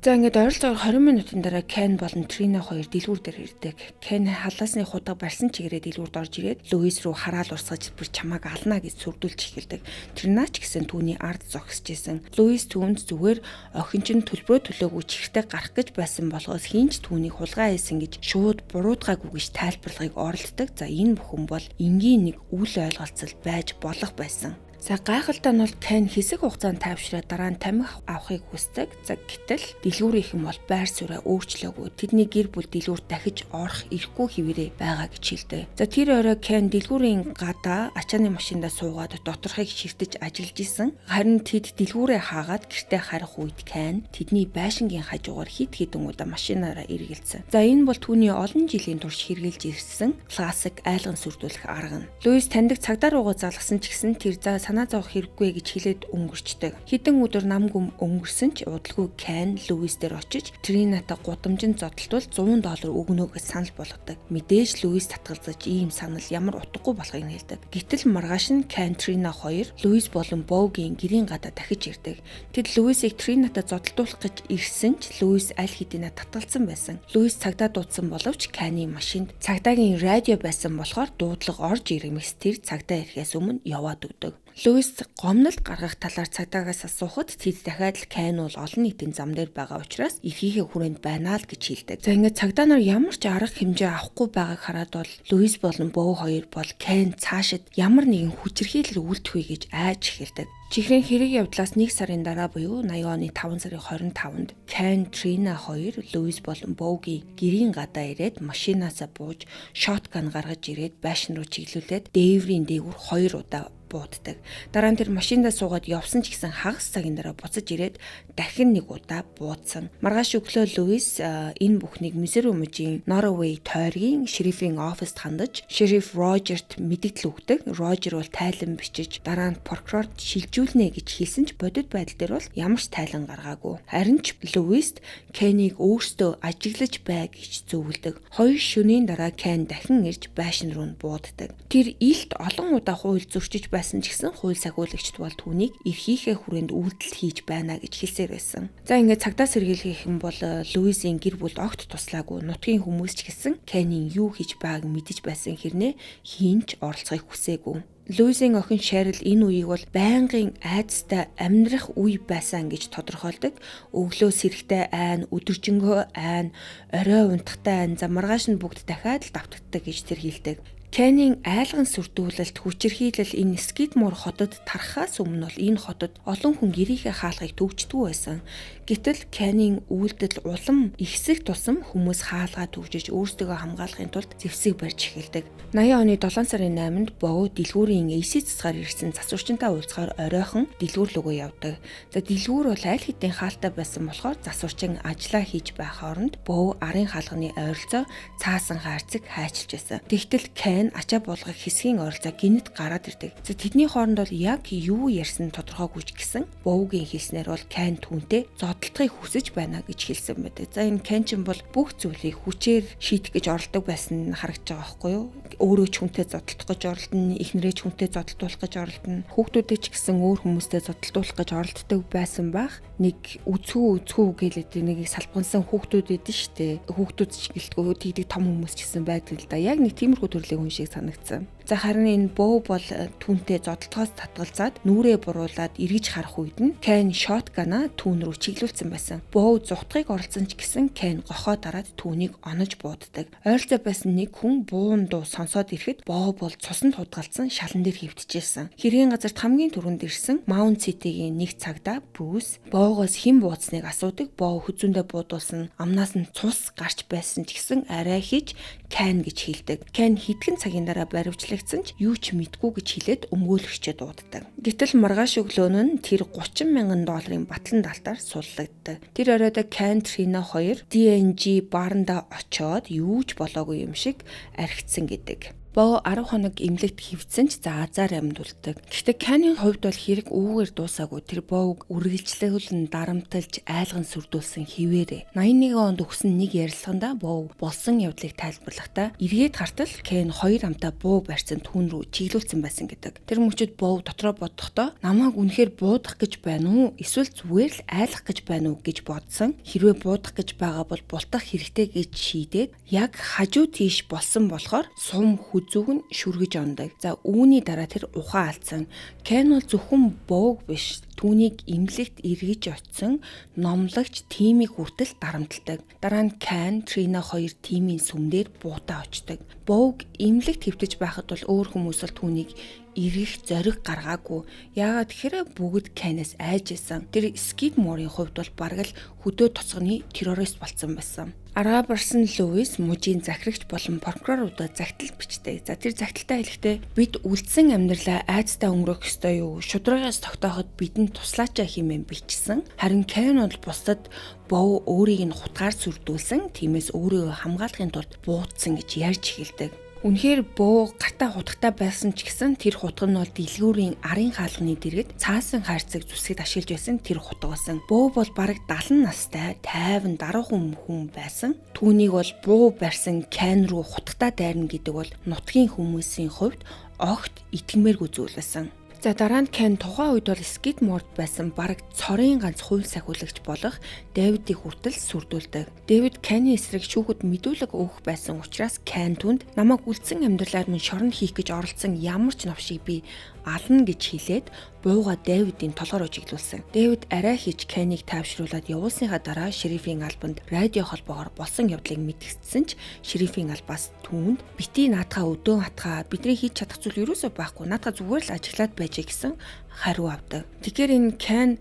За ингээд ойролцоогоор 20 минутын дараа Кен болон Трина хоёр дэлгүүр дээр ирдэг. Кен халаасны худаг барьсан чигээрээ дэлгүүрд орж ирээд Луис рүү хараал урсгаж бүр чамааг ална гэж сүрдүүлж эхэлдэг. Трина ч гэсэн түүний ард зогсож исэн. Луис түүнд зүгээр охин чинь төлбөрөө төлөөгүй чихэртэй гарах гэж байсан болохоос хэн ч түүнийг хулгай хийсэн гэж шууд буруутгаагүй гэж тайлбарлахыг оролддог. За энэ бүхэн бол энгийн нэг үл ойлголцол байж болох байсан. За гайхалтай нь бол Кен хэсэг хугацаанд тайвшраад дараа нь тамхи авахыг хүсдэг. За гэтэл дэлгүүрийнхэн бол байр сууриа өөрчлөөгүй. Тэдний гэр бүл дэлгүүрт дахиж орох ирэхгүй хэвээрээ байгаа гэж хэлдэг. За тэр орой Кен дэлгүүрийн гадаа ачааны машиндаа суугаад доторхыг ширтэж ажиллаж исэн. Харин тэд дэлгүүрээ хаагаад гэртээ харих үед Кен тэдний байшингийн хажуугаар хид хідэн удаа машинаараа эргэлзсэн. За энэ бол түүний олон жилийн турш хэрэгжилж ирсэн классик айлган сүрдүүлэх арга нь. Луис таньдаг цагдаа руугаа залгасан ч гэсэн тэр за санаа зовох хэрэггүй гэж хэлээд өнгөрчдөг. Хэдэн өдөр нам гүм өнгөрсөн ч удалгүй Кен Луис дээр очиж Тринатай гудамжинд зодтолтвол $100 өгнө гэж санал болгодог. Мэдээж Луис татгалзаж ийм санал ямар утгагүй болохыг хэлдэг. Гэтэл маргааш нь Кен Трина хоёр Луис болон Боугийн гэрийн гадаа дахиж ирдэг. Тэд Луисыг Тринатай зодтолтуулах гэж ирсэн ч Луис аль хэдийнэ татгалзсан байсан. Луис цагдаа дуудсан боловч Кений машинд цагдаагийн радио байсан болохоор дуудлага орж ирмэгс тэр цагдаа ирэхээс өмнө яваад өгдөг. Луис гомнолд гаргах талаар цагдаагаас асуухад тэд дахиад л Кен бол олон нийтийн зам дээр байгаа учраас эрхийнхээ хүрээнд байна л гэж хэлдэг. За ингээд цагдаа нар ямар ч арга хэмжээ авахгүй байгааг хараад бол Луис болон Боу хоёр бол Кен цаашид ямар нэгэн хүчирхийлэл үйлдэх вэ гэж айж эхэлдэг. Чихрийн хэрэг явдлаас 1 сарын дараа буюу 80 оны 5 сарын 25-нд Кен, Трина хоёр Луис болон Боугийн гэрийн гадаа ирээд машинаасаа бууж шотган гаргаж ирээд байшин руу чиглүүлээд дээврийн дээгүүр 2 удаа бууддаг. Дараа нь тэр машиндаа суугаад явсан ч гэсэн хагас цагийн дараа буцаж ирээд дахин нэг удаа буудсан. Маргааш өглөө Луис энэ бүхнийг Миссури мужийн Норуэй тойргийн шерифийн оффист хандаж шериф Рожерт мэдэгдэл өгдөг. Рожер бол тайлан бичиж дараа нь прокурорт шилжүүлнэ гэж хэлсэн ч бодит байдал дээр бол ямар ч тайлан гаргаагүй. Харин ч Луист Кенийг өөртөө ажиглаж бай гэж зөвлөдөг. 2 шөнийн дараа Кен дахин ирж байшин руу нь бууддаг. Тэр илт олон удаа хууль зөрчиж байсан ч гэсэн хууль сахиулагчд бол түүнийг эрхийнхээ хүрээнд үйлдэл хийж байна гэж хэлсээр байсан. За ингээд цагдаа сэргийлэх юм бол Луисийн гэр бүлд огт туслаагүй. Нутгийн хүмүүс ч гэсэн Кенийн юу хийж байгааг мэдэж байсан хэрнээ хэн ч оролцохыг хүсээгүй. Луисийн охин Шерил энэ үеийг бол байнгын айдастай амьдрах үе байсан гэж тодорхойлдог. Өглөө сэрэхтэй айн, өдөржингөө айн, орой унтахтай айн, за маргааш нь бүгд дахиад л давтагддаг гэж тэр хэлдэг. Кенийн айлган сүрдүүлэлт, хүчирхийлэл энэ Скидмор хотод тархахаас өмнө бол энэ хотод олон хүн гэрийнхээ хаалгыг төвчдгүү байсан. Гэтэл Кенийн үйлдэл улам ихсэх тусам хүмүүс хаалгаа төвжиж өөрсдөө хамгаалахын тулд зэвсэг барьж эхэлдэг. 80 оны 7 сарын 8-нд Боо дэлгүүрийн AC цэцгаар ирсэн засварчинтай уулзахаар оройхон дэлгүүр лүүгээ явдаг. За дэлгүүр бол аль хэдийн хаалтай байсан болохоор засварчин ажлаа хийж байх хооронд Боо арын хаалганы ойролцоо цаасан хайрцаг хайчилж байсан. Тэгтэл Кен ачаа буулгах хэсгийн ойролцоо гинэт гараад ирдэг. За тэдний хооронд бол яг юу ярьсан тодорхойгүй ч гэсэн Боугийн хэлснээр бол Кен түүнтэй зодтолтохыг хүсэж байна гэж хэлсэн байдаг. За энэ Кен чинь бол бүх зүйлийг хүчээр шийдэх гэж оролдог байсан нь харагдаж байгаа байхгүй юу? Өөрөө ч хүнтэй зодтолтох гэж оролдоно, эхнэрээ ч хүнтэй зодтолтуулах гэж оролдоно. Хүүхдүүдээ ч гэсэн өөр хүмүүстэй зодтолтуулах гэж оролддог байсан байх. Нэг үзхүү гэлээд нэг салбгансан хүүхдүүд идэв штэ. Хүүхдүүд ч гэлтгүү тэгдэг том хүмүүс ч гэсэн байдаг л да. Яг нэг тиймэрхүү төрлийн хүн шиг санагдсан. За харин энэ Боо бол түүнтэй зодтолтоос татгалзаад нүрээ буруулад эргэж харах үед нь Кен шотгана түүн рүү чиглүүлсэн байсан. Боо зугтахыг оролцсон ч гэсэн Кен гохоо дараад түүнийг онож бууддаг. Ойролцоо байсан нэг хүн буун дуу сонсоод ирэхэд Боо бол цуснд худгалдсан шалан дээр хэвтчихсэн. Хэргийн газарт хамгийн түрүүнд ирсэн Маунт Ситигийн нэг цагдаа Брүс Боогоос хэн бууцныг асуудаг. Боо хүзүүндээ буудуулсан амнаас нь цус гарч байсан ч гэсэн арай хийж Кен гэж хэлдэг. Кен хэдхэн цагийн дараа баривчлагдсан ч юу ч мэдгүй гэж хэлээд өмгөөлөгчөө дууддаг. Гэтэл маргааш өглөө нь тэр 30 мянган долларын батлан далтаар суллагддаг. Тэр оройд Кен Трина хоёр DNG баранда очоод юу ч болоогүй юм шиг архицсан гэдэг. Боо 10 хоног эмнэлэгт хэвтсэн ч за азар амьд үлддэг. Гэхдээ Кенийн хувьд бол хэрэг үүгээр дуусаагүй. Тэр Боог үргэлжлүүлэн дарамталж айлган сүрдүүлсэн хിവэрэ. 81 онд өгсөн нэг ярилцлаганда Боо болсон явдлыг тайлбарлахдаа эргээд хартал Кен хоёр амтаа буу барьсан түүн рүү чиглүүлсэн байсан гэдэг. Тэр мөчид Боо дотроо бодохдоо намайг үнэхээр буудах гэж байна уу? Эсвэл зүгээр л айлах гэж байна уу гэж бодсон. Хэрвээ буудах гэж байгаа бол бултах хэрэгтэй гэж шийдээд яг хажуу тийш болсон болохоор сум зүг нь шүргэж ондог. За үүний дараа тэр ухаан алдсан. Кен бол зөвхөн бууг биш, түүнийг эмнэлэгт эргэж очисон номлогч Тимийг хүртэл дарамталдаг. Дараа нь Кен, Трина хоёр Тимийн сүмдэр буутаа очдог. Бууг эмнэлэгт хэвтэж байхад бол өөр хүмүүс бол түүнийг эргэх зориг гаргаагүй. Яагаад гэхээр бүгд Кенээс айж исэн. Тэр Скидморын хувьд бол бараг л хөдөө тоцгоны террорист болсон байсан. Аргаа барсан Луис мужийн захирагч болон прокуроруудад загтал бичдэг. За тэр загталтай хэлэхдээ бид үлдсэн амьдралаа айцтай өнгөрөөх ёстой юу? Шудрагаас тогтооход бидэнд туслаач хэмээн бичсэн. Харин Кен бол бусдад Боо өөрийг нь хутгаар сүрдүүлсэн. Тиймээс өөрийгөө хамгаалахын тулд буудсан гэж ярьж эхэлдэг. Үнэхээр буу гартаа хутгатай байсан ч гэсэн тэр хутга нь бол дэлгүүрийн арын хаалганы дэргэд цаасан хайрцаг зүсгэд ашиглаж байсан тэр хутга байсан. Буу бол бараг 70 настай тайван даруухан хүн байсан. Түүнийг бол буу барьсан Кен рүү хутгатаа дайрна гэдэг бол нутгийн хүмүүсийн хувьд огт итгэмээргүй зүйл байсан. За дараа нь Кен тухайн үед бол Скидморд байсан бараг цорын ганц хууль сахиулагч болох Дэвидийг хүртэл сүрдүүлдэг. Дэвид Кений эсрэг шүүхэд мэдүүлэг өгөх байсан учраас Кен түнд намайг үлдсэн амьдралаар минь шорон хийх гэж оролдсон ямар ч новшийг би ална гэж хэлээд бууга Дэвидийн толгой руу чиглүүлсэн. Дэвид арай хийж Кенийг тайвшруулад явуулсныхаа дараа шерифийн албанд радио холбоогоор болсон явдлыг мэдгэцсэн ч шерифийн албаас түүнд бити наатгаа өдөөн хатгаа бидний хийж чадах зүйл ерөөсөө байхгүй, наатгаа зүгээр л ажиглаад байжээ гэсэн хариу авдаг. Тэгэхээр энэ Кен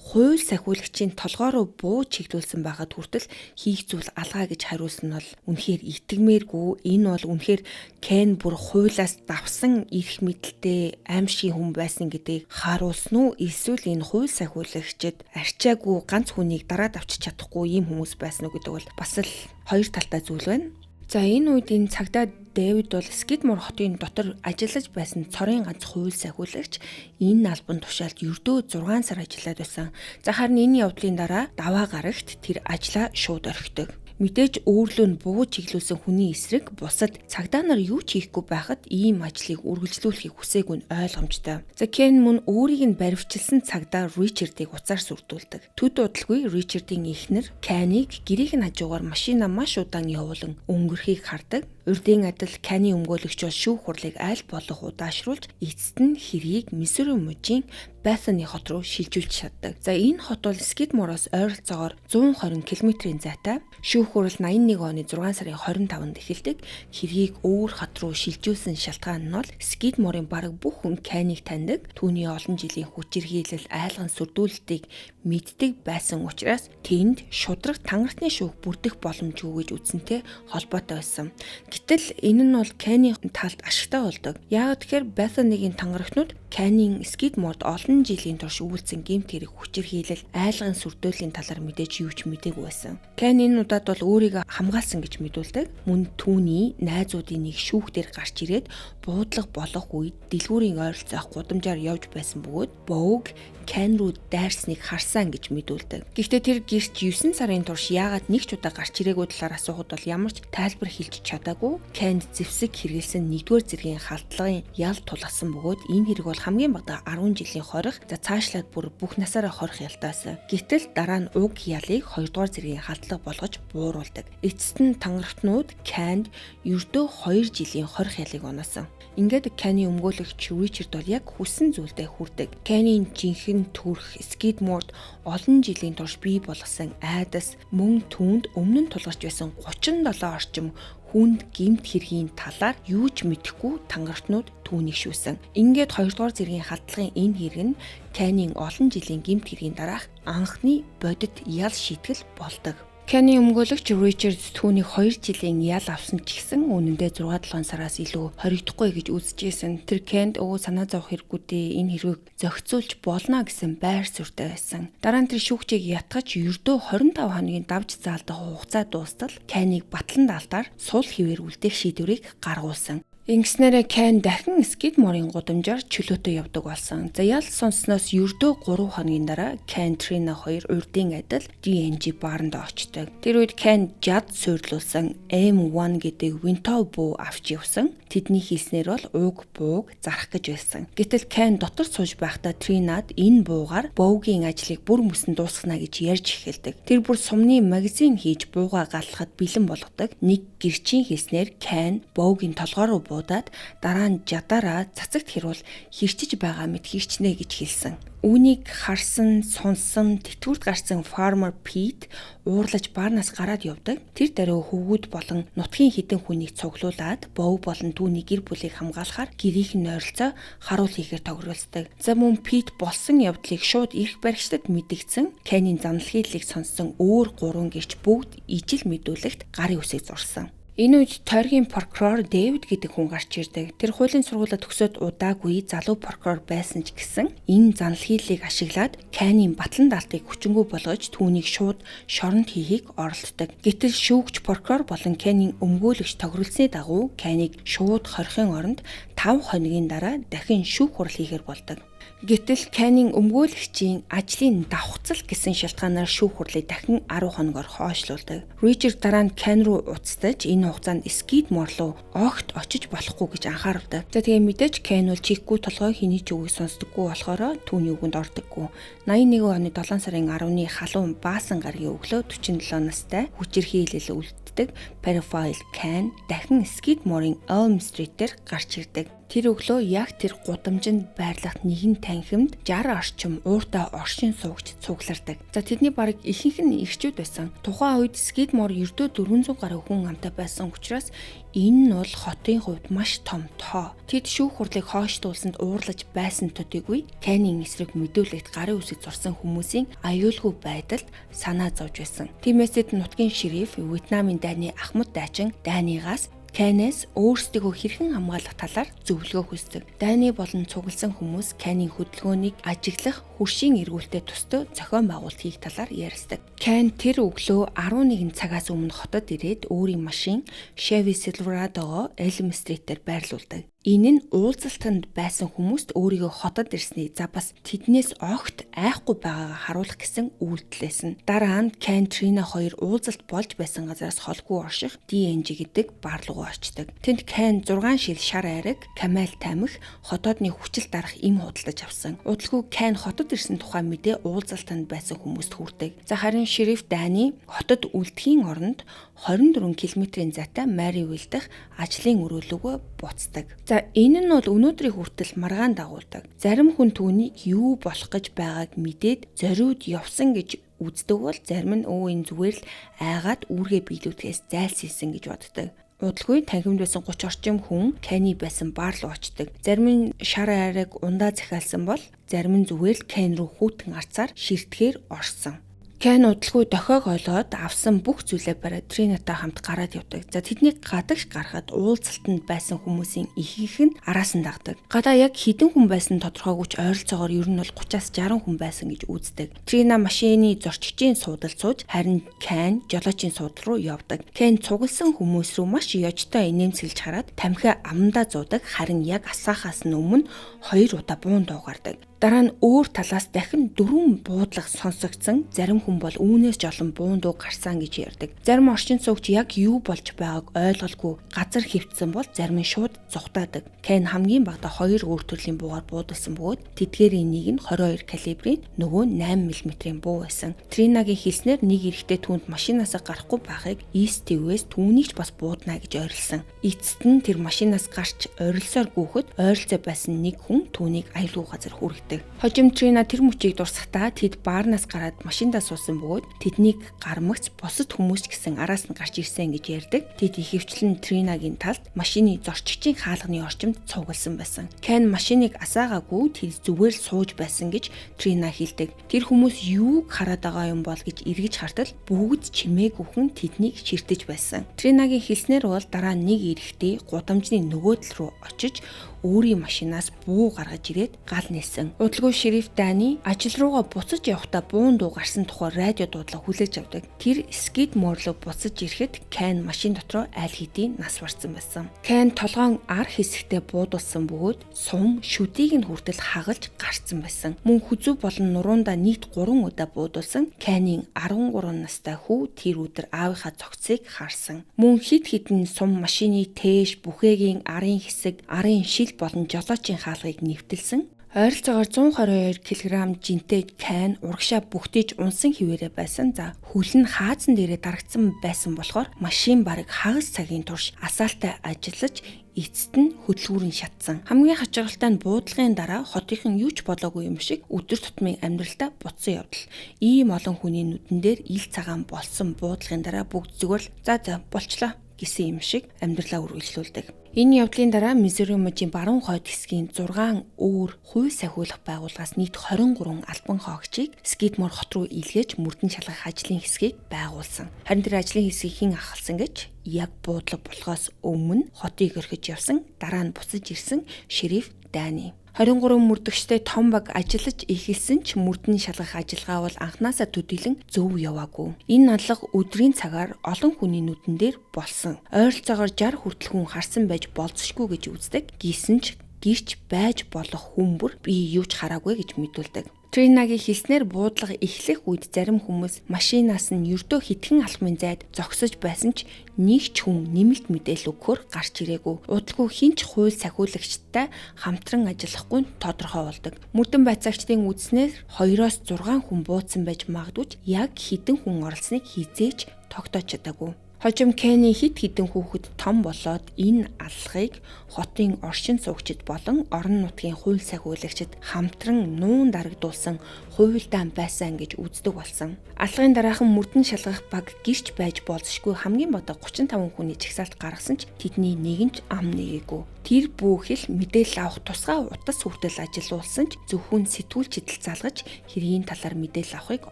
хууль сахиулагчийн толгой руу буу чиглүүлсэн байхад хүртэл хийх зүйл алгаа гэж хариулсан нь бол үнэхээр итгэмээргүй. Энэ бол үнэхээр Кен бүр хуулиас давсан эрх мэдэлтэй аимшигын хүн байсан гэдгийг харуулсан уу? Эсвэл энэ хууль сахиулагчид арчаагүй ганц хүнийг дараад авчиж чадахгүй ийм хүмүүс байсан уу гэдэг бол бас л хоёр талтай зүйл байна. За энэ үед энэ цагдаа Дэвид бол Скидмор хотын дотор ажиллаж байсан цорын ганц хууль сахиулагч энэ албан тушаалд ердөө 6 сар ажиллаад байсан. За харин энэ явдлын дараа даваа гарагт тэр ажлаа шууд орхидог. Мэдээж өөрлөө нь буу чиглүүлсэн хүний эсрэг бусад цагдаа нар юу ч хийхгүй байхад ийм ажлыг үргэлжлүүлэхийг хүсээгүй нь ойлгомжтой. За Кен мөн өөрийг нь баривчилсан цагдаа Ричардыг уцаар сүрдүүлдэг. Төд удалгүй Ричардын эхнэр Кенийг гэрийнх нь хажуугаар машина маш удаан явуулан өнгөрөхийг хардаг. Урдын адил Кани өмгөөлөгч бол шүүх хурлыг аль болох удаашруулж, эцэст нь хэргийг Миссури мужийн Бethany хот руу шилжүүлж чаддаг. За, энэ хот бол Скидмороос ойролцоогоор 120 км-ийн зайтай. Шүүх хурал 81 оны 6 сарын 25-нд эхэлдэг. Хэргийг өөр хот руу шилжүүлсэн шалтгаан нь бол Скидморын бараг бүх хүн Канийг таньдаг. Түүний олон жилийн хүчирхийлэл, айлган сүрдүүлэлтийг мэддэг байсан учраас тэнд шударга тангартны шүүх бүрдэх боломжгүй гэж үзсэнтэй холбоотой байсан. Гэтэл энэ нь бол Кани талд ашигтай болдог. Яагаад гэхээр Bethany-гийн тангарагтнууд Канийн Скидморд олон жилийн турш үйлдсэн гэмт хэрэг, хүчирхийлэл, айлгын сүрдөөлийн талаар мэдээж юу ч мдээгүй байсан. Кан энэ удаад бол өөрийгөө хамгаалсан гэж мэдүүлдэг. Мөн түүний найзуудын нэг шүүх дээр гарч ирээд буудлага болох үед дэлгүүрийн ойролцоох гудамжаар явж байсан бөгөөд Боуг Кан руу дайрсныг харсан гэж мэдүүлдэг. Гэхдээ тэр гэрч 9 сарын турш яагаад нэг ч удаа гарч ирээгүй талаар асуухад бол ямар ч тайлбар хэлж чадаагүй. Канд зэвсэг хэрэглэсэн нэгдүгээр зэргийн халдлагын ял тулгасан бөгөөд энэ хэрэг бол хамгийн багадаа 10 жилийн хорих, за цаашлаад бүр бүх насаараа хорих ялтаасан. Гэтэл дараа нь уг ялыг хоёрдугаар зэргийн халдлага болгож бууруулдаг. Эцэст нь тангарагтнууд Канд ердөө 2 жилийн хорих ялыг оноосон. Ингээд Каны өмгөөлөгч Ричард бол яг хүссэн зүйлдээ хүрдэг. Каны жинхэнэ төрх, Скидморд олон жилийн турш бий болгосон айдас, мөн түүнд өмнө нь тулгарч байсан 37 орчим хүнд гэмт хэргийн талаар юу ч мэдэхгүй тангарагтнууд түүнийг шүүсэн. Ингээд хоёрдугаар зэргийн халдлагын энэ хэрэг нь Канийн олон жилийн гэмт хэргийн дараах анхны бодит ял шийтгэл болдог. Каны өмгөөлөгч Ричард түүнийг 2 жилийн ял авсан ч гэсэн үнэндээ 6-7 сараас илүү хоригдохгүй гэж үзэжсэн. Тэр Канд өө санаа зовох хэрэггүй дээ, энэ хэргийг зохицуулж болно гэсэн байр суурьтай байсан. Дараа нь тэр шүүгчийг ятгаж, ердөө 25 хоногийн давж заалдах хугацаа дуустал Канийг батлан даалтаар сул хэвээр үлдээх шийдвэрийг гаргуулсан. Ингэснээрээ Кен дахин Скидморын гудамжаар чөлөөтэй явдаг болсон. За, ял сонссноос ердөө 3 хоногийн дараа Кен, Трина хоёр урдын адил D&G бааранд очдог. Тэр үед Кен жад суйрлуулсан M1 гэдэг винтов буу авч явсан. Тэдний хэлснээр бол уг бууг зарах гэж байсан. Гэтэл Кен дотор сууж байхдаа Тринад энэ буугаар Боугийн ажлыг бүр мөсөн дуусгана гэж ярьж эхэлдэг. Тэр бүр сумны магазин хийж буугаа галлахад бэлэн болгодог. Нэг гэрчийн хэлснээр Кен Боугийн толгой руу буудаад, дараа нь жадаараа цацагт хэрүүл хэрчиж байгаа мэт хэрчнэ гэж хэлсэн. Үүнийг харсан, сонссон, тэтгэврт гарсан Farmer Pete уурлаж баарнаас гараад явдаг. Тэр даруй хөвгүүд болон нутгийн хэдэн хүнийг цуглуулад Бов болон түүний гэр бүлийг хамгаалахаар гэрийнх нь ойролцоо харуул хийхээр тохиролцдог. За, мөн Pete болсон явдлыг шууд эрх баригчдад мэдэгдсэн. Кенийн заналхийллийг сонссон өөр гурван гэрч бүгд ижил мэдүүлэгт гарын үсэг зурсан. Энэ үед тойргийн прокурор Дэвид гэдэг хүн гарч ирдэг. Тэр хуулийн сургуулиа төгсөөд удаагүй залуу прокурор байсан ч гэсэн энэ заналхийллийг ашиглаад Канийн батлан даалтыг хүчингү болгож, түүнийг шууд шоронд хийхийг оролддог. Гэтэл шүүгч, прокурор болон Канийн өмгөөлөгч тохиролцсны дагуу Канийг шууд хорихын оронд 5 хоногийн дараа дахин шүүх хурал хийхээр болдог. Гэтэл Канийн өмгөөлөгчийн ажлын давхцал гэсэн шалтгаанаар шүүх хурлыг дахин 10 хоногор хойшлуулдаг. Ричард дараа нь Кен руу уцтаж, энэ хугацаанд Скидмор руу огт очиж болохгүй гэж анхааруулдаг. За, тэгээ мэдээж Кен бол чихгүй толгой, хэний ч үгийг сонсдоггүй болохоор түүний үгэнд ордоггүй. 81 оны 7 сарын 10-ны халуун баасан гарагийн өглөө 47 настай хүчирхийлэл үлддэг pedophile Кен дахин Скидморын Elm Street-ээр гарч ирдэг. Тэр өглөө яг тэр гудамжинд байрлах нэгэн танхимд 60 орчим ууртай оршин суугч цуглардаг. За, тэдний бараг ихэнх нь эрчүүд байсан. Тухайн үед Скидмор ердөө 400 гаруй хүн амтай байсан учраас энэ нь бол хотын хувьд маш том тоо. Тэд шүүх хурлыг хойшлуулсанд уурлаж байсан төдийгүй Канийн эсрэг мэдүүлэгт гарын үсэг зурсан хүмүүсийн аюулгүй байдалд санаа зовж байсан. Тиймээс тэд нутгийн шериф, Вьетнамын дайны ахмад дайчин Данигаас Канаас өөрсдийгөө хэрхэн хамгаалах талаар зөвлөгөө хүсдэг. Дайны болон цугласан хүмүүс Канийн хөдөлгөөнийг ажиглах хөршийн эргүүлтэд төстэй зохион байгуулалт хийх талаар ярилцдаг. Кан тэр өглөө 11 цагаас өмнө хотод ирээд өөрийн машин Chevy Silverado-го Elm Street-ээр байрлуулдаг. Энэ нь уулзалтанд байсан хүмүүст өөрийгөө хотод ирснийг, за бас тэднээс огт айхгүй байгаагаа харуулах гэсэн үйлдэл байсан. Дараа нь Кен, Трина хоёр уулзалт болж байсан газараас холгүй орших D&G гэдэг бар руу очдог. Тэнд Кен 6 шил шар айраг, Camel тамхи, хотоодны хүчил дарах эм худалдаж авсан. Удалгүй Кен хотод ирсэн тухай мэдээ уулзалтанд байсан хүмүүст хүрдэг. За харин шериф Дани хотод үлдэхийн оронд 24 км-ийн зайтай Маривилл дахь ажлын өрөөлөгөө буцдаг. За энэ нь бол өнөөдрийн хүртэл маргаан дагуулдаг. Зарим хүн түүнийг юу болох гэж байгааг мэдээд зориуд явсан гэж үздэг бол зарим нь энэ зүгээр л айгаад үүргээ биелүүлэхээс зайлсхийсэн гэж боддог. Удалгүй танхимд байсан 30 орчим хүн Кенни байсан бар руу очдог. Зарим нь шар айраг ундаа захиалсан бол зарим нь зүгээр л Кен рүү хүүтэн арцаар ширтгэхээр орсон. Кен удалгүй дохиог олоод авсан бүх зүйлээ бариад Тринатай хамт гараад явдаг. За тэднийг гадагш гарахад уулзалтанд байсан хүмүүсийн ихэнх нь араас нь дагдаг. Гадаа яг хэдэн хүн байсан тодорхойгүй ч ойролцоогоор ер нь бол 30-аас 60 хүн байсан гэж үздэг. Трина машины зорчигчийн суудалд сууж, харин Кен жолоочийн суудал руу явдаг. Кен цугласан хүмүүс рүү маш ёжтой инээмсэглэж хараад тамхи амандаа зуудаг, харин яг асаахаас нь өмнө 2 удаа буун дуугардаг. Дараа нь өөр талаас дахин 4 буудлага сонсогдсон. Зарим хүн бол үүнээс ч олон буун дуу гарсан гэж ярьдаг. Зарим орчин суугч яг юу болж байгааг ойлголгүй газар хэвтсэн бол зарим нь шууд зугтаадаг. Кен хамгийн багадаа 2 өөр төрлийн буугаар буудалсан бөгөөд тэдгээрийн нэг нь 22 калибрийн, нөгөө нь 8 мм-ийн буу байсан. Тринагийн хэлснээр нэг эрэгтэй түүнд машинаасаа гарахгүй байхыг East TV-с түүнийг ч бас буудна гэж ойрлсон. Эцэст нь тэр машинаас гарч орилсоор гүйхэд ойролцоо байсан нэг хүн түүнийг аюулгүй газар хүргэдэг. Хожим Трина тэр мөчийг дурсахдаа тэд баарнаас гараад машиндаа суусан бөгөөд тэднийг гармагц бусад хүмүүс ч гэсэн араас нь гарч ирсэн гэж ярьдаг. Тэд ихэвчлэн Тринагийн талд машины зорчигчийн хаалганы орчимд цугласан байсан. Кен машиныг асаагаагүй, тэд зүгээр л сууж байсан гэж Трина хэлдэг. Тэр хүмүүс юуг хараад байгаа юм бол гэж эргэж хартал бүгд чимээгүйхэн тэднийг ширтэж байсан. Тринагийн хэлснээр бол дараа нэг эрэгтэй гудамжны нөгөө тал руу очиж өөрийн машинаас буу гаргаж ирээд гал нээсэн. Удалгүй шериф Дани ажил руугаа буцаж явахдаа буун дуу гарсан тухай радио дуудлага хүлээж авдаг. Тэр Скидмор руу буцаж ирэхэд Кен машин дотроо аль хэдийн нас барсан байсан. Кен толгоон ар хэсэгтээ буудулсан бөгөөд сум шүдийг нь хүртэл хагалж гарцсан байсан. Мөн хүзүү болон нурундаа нийт 3 удаа буудулсан. Кенийн 13 настай хүү тэр өдөр аавынхаа цогцыг харсан. Мөн хэд хэдэн сум машины тээш, бүхээгийн арын хэсэг, арын шил болон жолоочийн хаалгыг нэвтэлсэн. Ойролцоогоор 122 кг жинтэй Кен урагшаа бүхтийж унсан хിവэрэ байсан. За хөл нь хаазан дээрээ дарагдсан байсан болохоор машин бараг хагас цагийн турш асаалтай ажиллаж эцэст нь хөдөлгүүрэн шатсан. Хамгийн хачирхалтай нь буудлагын дараа хотынхан юу ч болоогүй юм шиг өдөр тутмын амьдралдаа буцсан явдал. Ийм олон хүний нүдэн дээр ил цагаан болсон буудлагын дараа бүгд зүгээр л за болчлоо гэсэн юм шиг амьдралаа үргэлжлүүлдэг. Энэ явдлын дараа Миссури мужийн баруун хойд хэсгийн 6 өөр хууль сахиулах байгууллагаас нийт 23 албан хоогчийг Скидмор хот руу илгээж мөрдөн шалгах ажлын хэсгийг байгуулсан. Харин тэр ажлын хэсгийг хэн ахалсан гэж яг буудлага болохоос өмнө хотыг орхиж явсан, дараа нь буцаж ирсэн шериф Дани. 23 мөрдөгчтэй том баг ажиллаж эхэлсэн ч мөрдөн шалгах ажиллагаа бол анханасаа төдийлөн зөв яваагүй. Энэ алга өдрийн цагаар олон хүний нүдэн дээр болсон. Ойролцоогоор 60 хүртэл хүн харсан байж болзошгүй гэж үздэг. Гисэн ч гэрч байж болох хүн бүр би юу ч хараагүй гэж мэдүүлдэг. Тринагийн хэлснээр буудлага эхлэх үед зарим хүмүүс машинаас нь ердөө хэдхэн алхмын зайд зогсож байсан ч нэг ч хүн нэмэлт мэдээлэл өгөхөөр гарч ирээгүй. Удалгүй хэн ч хууль сахиулагчтай хамтран ажиллахгүй нь тодорхой болдог. Мөрдөн байцаагчдын үзснээр 2-оос 6 хүн бууцсан байж магадгүй ч яг хэдэн хүн оролцсныг хэзээ ч тогтоож чадаагүй. Хожим Кенни хэд хэдэн хүүхэд том болоод энэ аллагыг хотын оршин суугчид болон орон нутгийн хууль сахиулагчид хамтран нуун дарагдуулсан хуйлдаан байсан гэж үздэг болсон. Аллагын дараахан мөрдөн шалгах баг гэрч байж болзошгүй хамгийн бага 35 хүний жагсаалт гаргасан ч тэдний нэг нь ч ам нээгээгүй. Тэр бүхэл мэдээлэл авах тусгай утас хүртэл ажилуулсан ч зөвхөн сэтгүүлчид залгаж хэргийн талаар мэдээлэл авахыг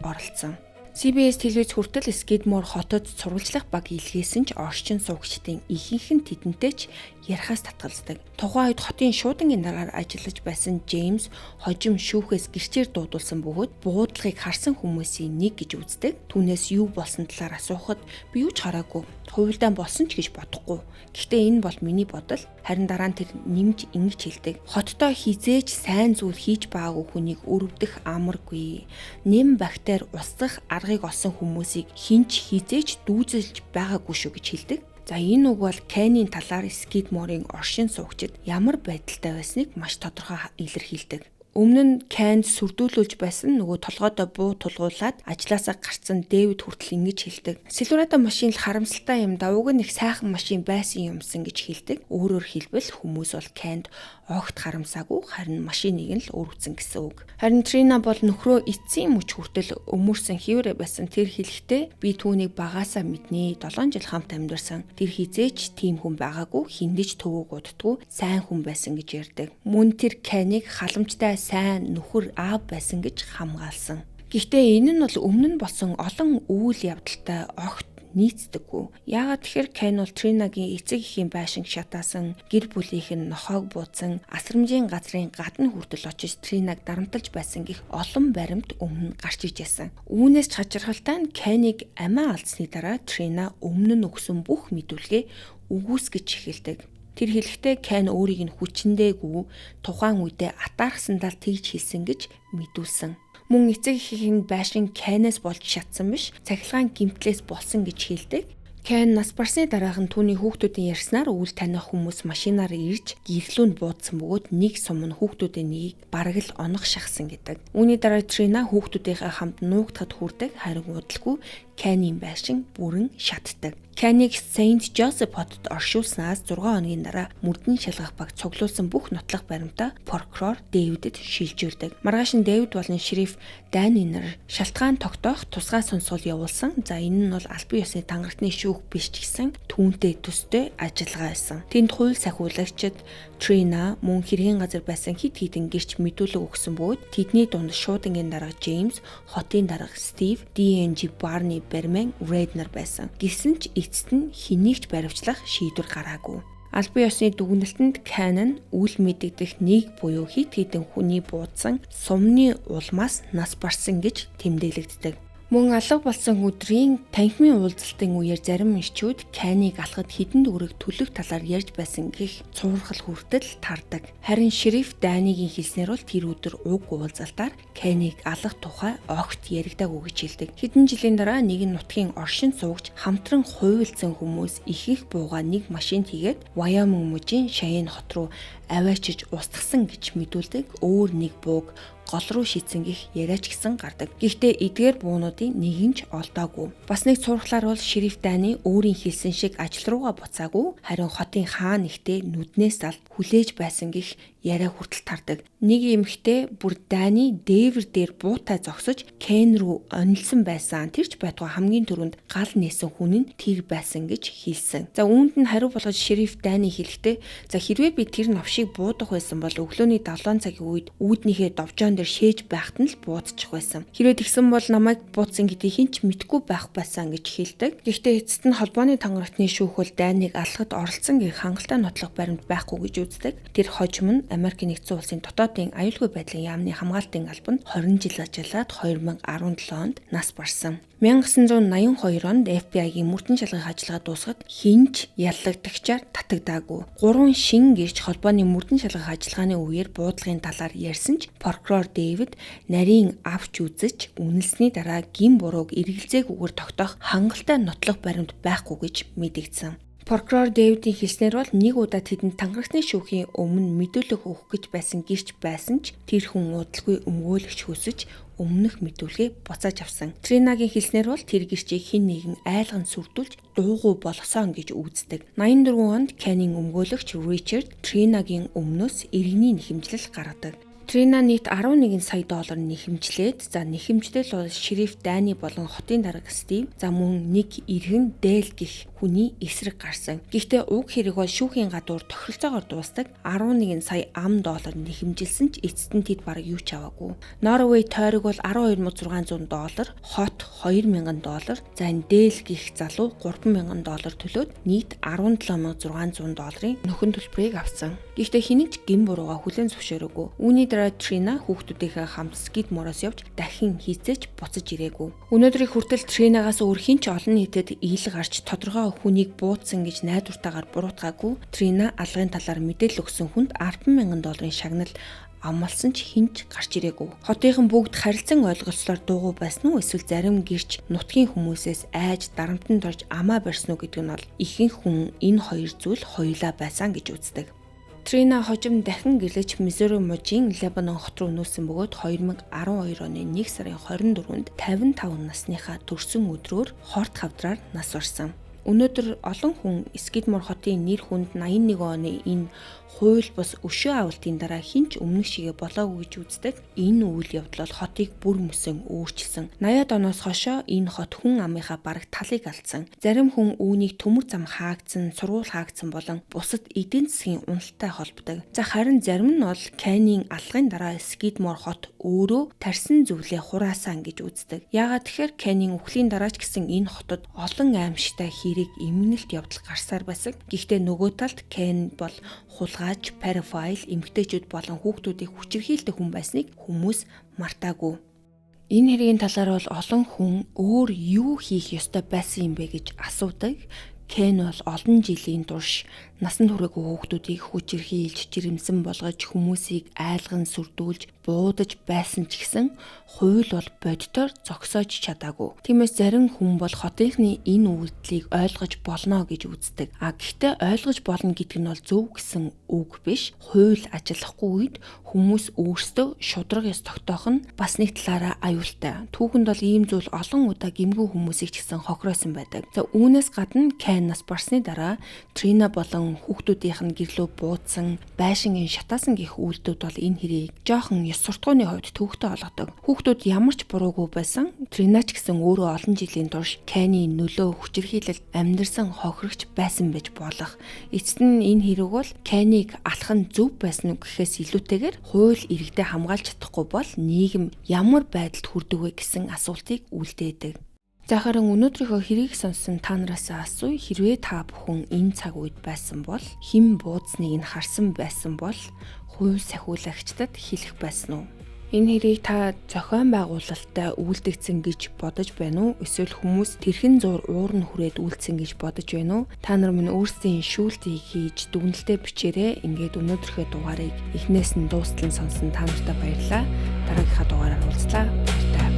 оролдсон. CBS телевиз хүртэл Скидмор хотод сурвалжлах баг илгээсэн ч орчин суугчдын ихэнх нь тэдэнтэй ч ярихаас татгалздаг. Тухайн үед хотын шуудангийн даргаар ажиллаж байсан Джеймс хожим шүүхээс гэрчээр дуудулсан бөгөөд буудлагыг харсан хүмүүсийн нэг гэж үздэг. Түүнээс юу болсон талаар асуухад би юу ч хараагүй. Хувилдаан болсон ч гэж бодохгүй. Гэхдээ энэ бол миний бодол. Харин дараа нь тэр нэмж ингэж хэлдэг. Хоттой хизээж сайн зүйл хийж байгаагүй хүнийг өрөвдөх амаргүй. Нэм бактери устгах аргыг олсон хүмүүсийг хинч хизээж дүүзэлж байгаагүй шүү гэж хэлдэг. За энэ үг бол Кенийн талаар Скидморын оршин суугчид ямар байдалтай байсныг маш тодорхой илэрхийлдэг. Өмнө нь Кэнд сүрдүүлүүлж байсан нөгөө толгойдоо буу тулгуулад ажлаасаа гарцсан Дэвид хүртэл ингэж хэлдэг. Силверадо машин л харамсалтай юм да. Уг нь их сайхан машин байсан юмсан гэж хэлдэг. Өөрөөр хэлбэл хүмүүс бол Кэнд огт харамсаагүй, харин машиныг нь л өрөвдсөн гэсэн үг. Харин Трина бол нөхрөө эцсийн мөч хүртэл өмөрсөн хэврэ байсан. Тэр хэлэхдээ би түүнийг багаасаа мэднэ. 7 жил хамт амьдарсан. Тэр хизээч тийм хүн байгаагүй, хиндэж төвөөг уддгүй сайн хүн байсан гэж ярьдаг. Мөн тэр Кэнийг халамжтай сайн нөхөр аав байсан гэж хамгаалсан. Гэхдээ энэ нь бол өмнө нь болсон олон үйл явдалтай огт нийцдэггүй. Яагаад тэгэхээр Кен бол Тринагийн эцэг эхийн байшинг шатаасан, гэр бүлийнх нь нохойг буудсан, асрамжийн газрын гадна хүртэл очиж Тринаг дарамталж байсан гэх олон баримт өмнө гарч иж байсан. Үүнээс ч хажиргалтай нь Кенийг амиа алдсны дараа Трина өмнө нь өгсөн бүх мэдүүлгээ үгүйсгэж эхэлдэг. Тэр хэлэхдээ Кен өөрийг нь хүчэндээгүй тухайн үедээ атаархсандаа тэгж хэлсэн гэж мэдүүлсэн. Мөн эцэг эхийн байшин Кенээс болж шатсан биш, цахилгаан гэмтлээс болсон гэж хэлдэг. Кен нас барсны дараахан түүний хүүхдүүдийн ярьснаар үйл таних хүмүүс машинаар ирж гэрлүүнд буудсан бөгөөд нэг сум нь хүүхдүүдийн нэгийг бараг л онох шахсан гэдэг. Үүний дараа Трина хүүхдүүдийнхээ хамт нуугдахад хүрдэг, харин удалгүй Кенийн байшин бүрэн шатдаг. Кенийг Сент Жозеф хотод оршуулснаас 6 хоногийн дараа мөрдөн шалгах баг цуглуулсан бүх нотлох баримтаа прокурор Дэвидэд шилжүүлдэг. Маргааш нь Дэвид болон шериф Дани нар шалтгаан тогтоох тусгай сонсгол явуулсан. За энэ нь бол албан ёсны тангартны шүүх биш ч гэсэн түүнтэй төстэй ажиллагаа байсан. Тэнд хууль сахиулагчид Трина мөн хэргийн газар байсан хэд хэдэн гэрч мэдүүлэг өгсөн бөгөөд тэдний дунд шуудангийн дарга Джеймс, хотын дарга Стив, DNG Барни бармен Реднер байсан. Гэсэн ч эцэст нь хэнийг ч баривчлах шийдвэр гараагүй. Албан ёсны дүгнэлтэнд Канон үл мэдэгдэх нэг буюу хэд хэдэн хүний буудсан сумны улмаас нас барсан гэж тэмдэглэгддэг. Мөн алга болсон өдрийн танхимын уулзалтын үеэр зарим эрчүүд Кенийг алхад хэдэн төгрөг төлөх талаар ярьж байсан гэх цуурхал хүртэл тардаг. Харин шериф Данигийн хэлснээр бол тэр өдөр уг уулзалтаар Кенийг алах тухай огт яригдаагүй гэж хэлдэг. Хэдэн жилийн дараа нэгэн нутгийн оршин суугч хамтран хувилдсан хүмүүс ихэнх буугаа нэг машинд хийгээд Wyoming мужийн Cheyenne хот руу аваачиж устгасан гэж мэдүүлдэг. Өөр нэг бууг гол руу шийдсэн гэх яриач гисэн гардаг. Гэхдээ эдгээр буунуудын нэг нь ч олдоогүй. Бас нэг цуурхлаар бол шериф Дани өөрийн хэлсэн шиг ажил руугаа буцаагүй, харин хотын хаа нэгтээ нүднээс алд хүлээж байсан гэх яриа хүртэл тардаг. Нэг эмэгтэй бүр Дани дээвэр дээр буутай зогсож Кен рүү онилсон байсан. Тэр ч байтугай хамгийн түрүүнд гал нээсэн хүн нь тэр байсан гэж хэлсэн. За үүнд нь хариу болгож шериф Дани хэлэхдээ за хэрвээ би тэр новшийг буудах байсан бол өглөөний 7 цагийн үед үүднийхээ довжоон дээр шээж байхад нь л буудчих байсан. Хэрвээ тэгсэн бол намайг буудсан гэдгийг хэн ч мэдэхгүй байх байсан гэж хэлдэг. Гэхдээ эцэст нь холбооны тангарагтны шүүх бол Данийг алхад оролцсон гэх хангалттай нотлох баримт байхгүй гэж үздэг. Тэр хожим нь Америкийн нэгдсэн улсын дотоодын аюулгүй байдлын яамны хамгаалтын албанд 20 жил ажиллаад 2017 онд нас барсан. 1982 онд FBI-гийн мөрдөн шалгах ажиллагаа дуусахад хэн ч яллагдагчаар татагдаагүй. 3 шин гэрч холбооны мөрдөн шалгах ажиллагааны үеэр буудлагын талаар ярьсан ч прокурор Дэвид нарийн авч үзэж үнэлсний дараа гин бурууг эргэлзээгүйгээр тогтоох хангалттай нотлох баримт байхгүй гэж мэдэгдсэн. Прокурор Дэвидийн хэлснээр бол нэг удаа тэдэнд тангарагтны шүүхийн өмнө мэдүүлэг өгөх гэж байсан гэрч байсан ч тэр хүн удалгүй өмгөөлөгч хүсэж өмнөх мэдүүлгээ буцааж авсан. Тринагийн хэлснээр бол тэр гэрчийг хэн нэгэн айлган сүрдүүлж дуугүй болгосон гэж үздэг. 84 онд Кенийн өмгөөлөгч Ричард Тринагийн өмнөөс иргэний нэхэмжлэл гаргадаг. Трина нийт 11 сая доллар нэхэмжлээд, за нэхэмжлэл бол шериф Дани болон хотын дарга Стив, за мөн нэг иргэн Дэл гэх хүний эсрэг гарсан. Гэхдээ уг хэрэг бол шүүхийн гадуур тохиролцоогоор дуустдаг 11 сая ам доллар нэхэмжилсэн ч эцэст нь тэд бараг юу ч аваагүй. Норвей тойрог бол $12,600, хот $2,000, за энэ Дээл гих залуу $3,000 төлөөд нийт $17,600 нөхөн төлбөрийг авсан. Гэхдээ хэний ч гэм бурууга хүлээн зөвшөөрөөгүй. Үүний дараа Трина хүүхдүүдийнхээ хамт Скидмороос явж дахин хизээч буцаж ирээгүй. Өнөөдрийг хүртэл Тринагаас өөр хэн ч олон нийтэд ил гарч тодорхой хүнийг буудсан гэж найдвартайгаар буруутгаагүй. Трина алгын талаар мэдээлэл өгсөн хүнд $10,000 шагнал амласан ч хэн ч гарч ирээгүй. Хотынхан бүгд харилцан ойлголцлоор дуугүй байсан уу эсвэл зарим гэрч нутгийн хүмүүсээс айж дарамтанд орж амаа барьсан уу гэдэг нь бол ихэнх хүн энэ хоёр зүйл хоёулаа байсан гэж үздэг. Трина хожим дахин гэрлэж Миссури мужийн Лебанон хот руу нүүсэн бөгөөд 2012 оны 1 сарын 24-нд 55 насныхаа төрсөн өдрөөр хорт хавдраар нас барсан. Өнөөдөр олон хүн Скидмор хотын нэр хүнд 81 оны энэ хууль бус өшөө авалтын дараа хэн ч өмнөх шигэ болоогүй гэж үздэг. Энэ үйл явдал бол хотыг бүр мөсөн өөрчилсөн. 80-ад оноос хойшоо энэ хот хүн амынхаа бараг талыг алдсан. Зарим хүн үүнийг төмөр зам хаагдсан, сургууль хаагдсан болон бусад эдийн засгийн уналттай холбодог. За харин зарим нь бол Кенийн алгын дараа Скидмор хот өөрөө тарьсан зүйлээ хураасан гэж үздэг. Яагаад тэгэхээр Кенийн үхлийн дараа ч гэсэн энэ хотод олон аимшигтай хэрэг эмгэнэлт явдал гарсаар байсан. Гэхдээ нөгөө талд Кен бол хулгайч, педофил, эмэгтэйчүүд болон хүүхдүүдийг хүчирхийлдэг хүн байсныг хүмүүс мартаагүй. Энэ хэргийн талаар бол олон хүн өөр юу хийх ёстой байсан юм бэ гэж асуудаг. Кен бол олон жилийн турш насанд хүрээгүй хүүхдүүдийг хүчирхийлж, жирэмсэн болгож, хүмүүсийг айлган сүрдүүлж, буудаж байсан ч гэсэн хууль бол бодитоор зогсоож чадаагүй. Тиймээс зарим хүн бол хотынхны энэ үйлдэлийг ойлгож болно гэж үздэг. А гэхдээ ойлгож болно гэдэг нь бол зөв гэсэн үг биш. Хууль ажиллахгүй үед хүмүүс өөрсдөө шударга ёс тогтоох нь бас нэг талаараа аюултай. Түүхэнд бол ийм зүйл олон удаа гэмгүй хүмүүсийг ч гэсэн хохироосон байдаг. За үүнээс гадна Кен нас барсны дараа Трина болон хүүхдүүдийнх нь гэрлөө буудсан, байшингийн шатаасан гэх үйлдэлүүд бол энэ хэрийг жоохон ёс суртахууны хувьд төвөгтэй олгодог. Хүүхдүүд ямар ч буруугүй байсан. Трина ч гэсэн өөрөө олон жилийн турш Кенийн нөлөө хүчирхийлэлд амьдарсан хохирогч байсан байж болох. Эцэст нь энэ хэрэг бол Кенийг алах нь зөв байсан уу гэхээс илүүтэйгээр хууль иргэдээ хамгаалж чадахгүй бол нийгэм ямар байдалд хүрдэг вэ гэсэн асуултыг үлдээдэг. За харин өнөөдрийнхөө хэргийг сонссон та нараас асууя. Хэрвээ та бүхэн энэ цаг үед байсан бол хэн буудсныг нь харсан байсан бол хууль сахиулагчдад хэлэх байсан уу? Энэ хэрийг та зохион байгуулалттай үйлдэгдсэн гэж бодож байна уу? Эсвэл хүмүүс тэрхэн зуур уур нь хүрээд үйлдсэн гэж бодож байна уу? Та нар минь өөрсдийн шүүлтийг хийж дүгнэлтээ бичээрэй. Ингээд өнөөдрийнхөө дугаарыг эхнээс нь дуустал нь сонсон та нартай баярлалаа. Дараагийнхаа дугаараар уулзлаа. Баяртай.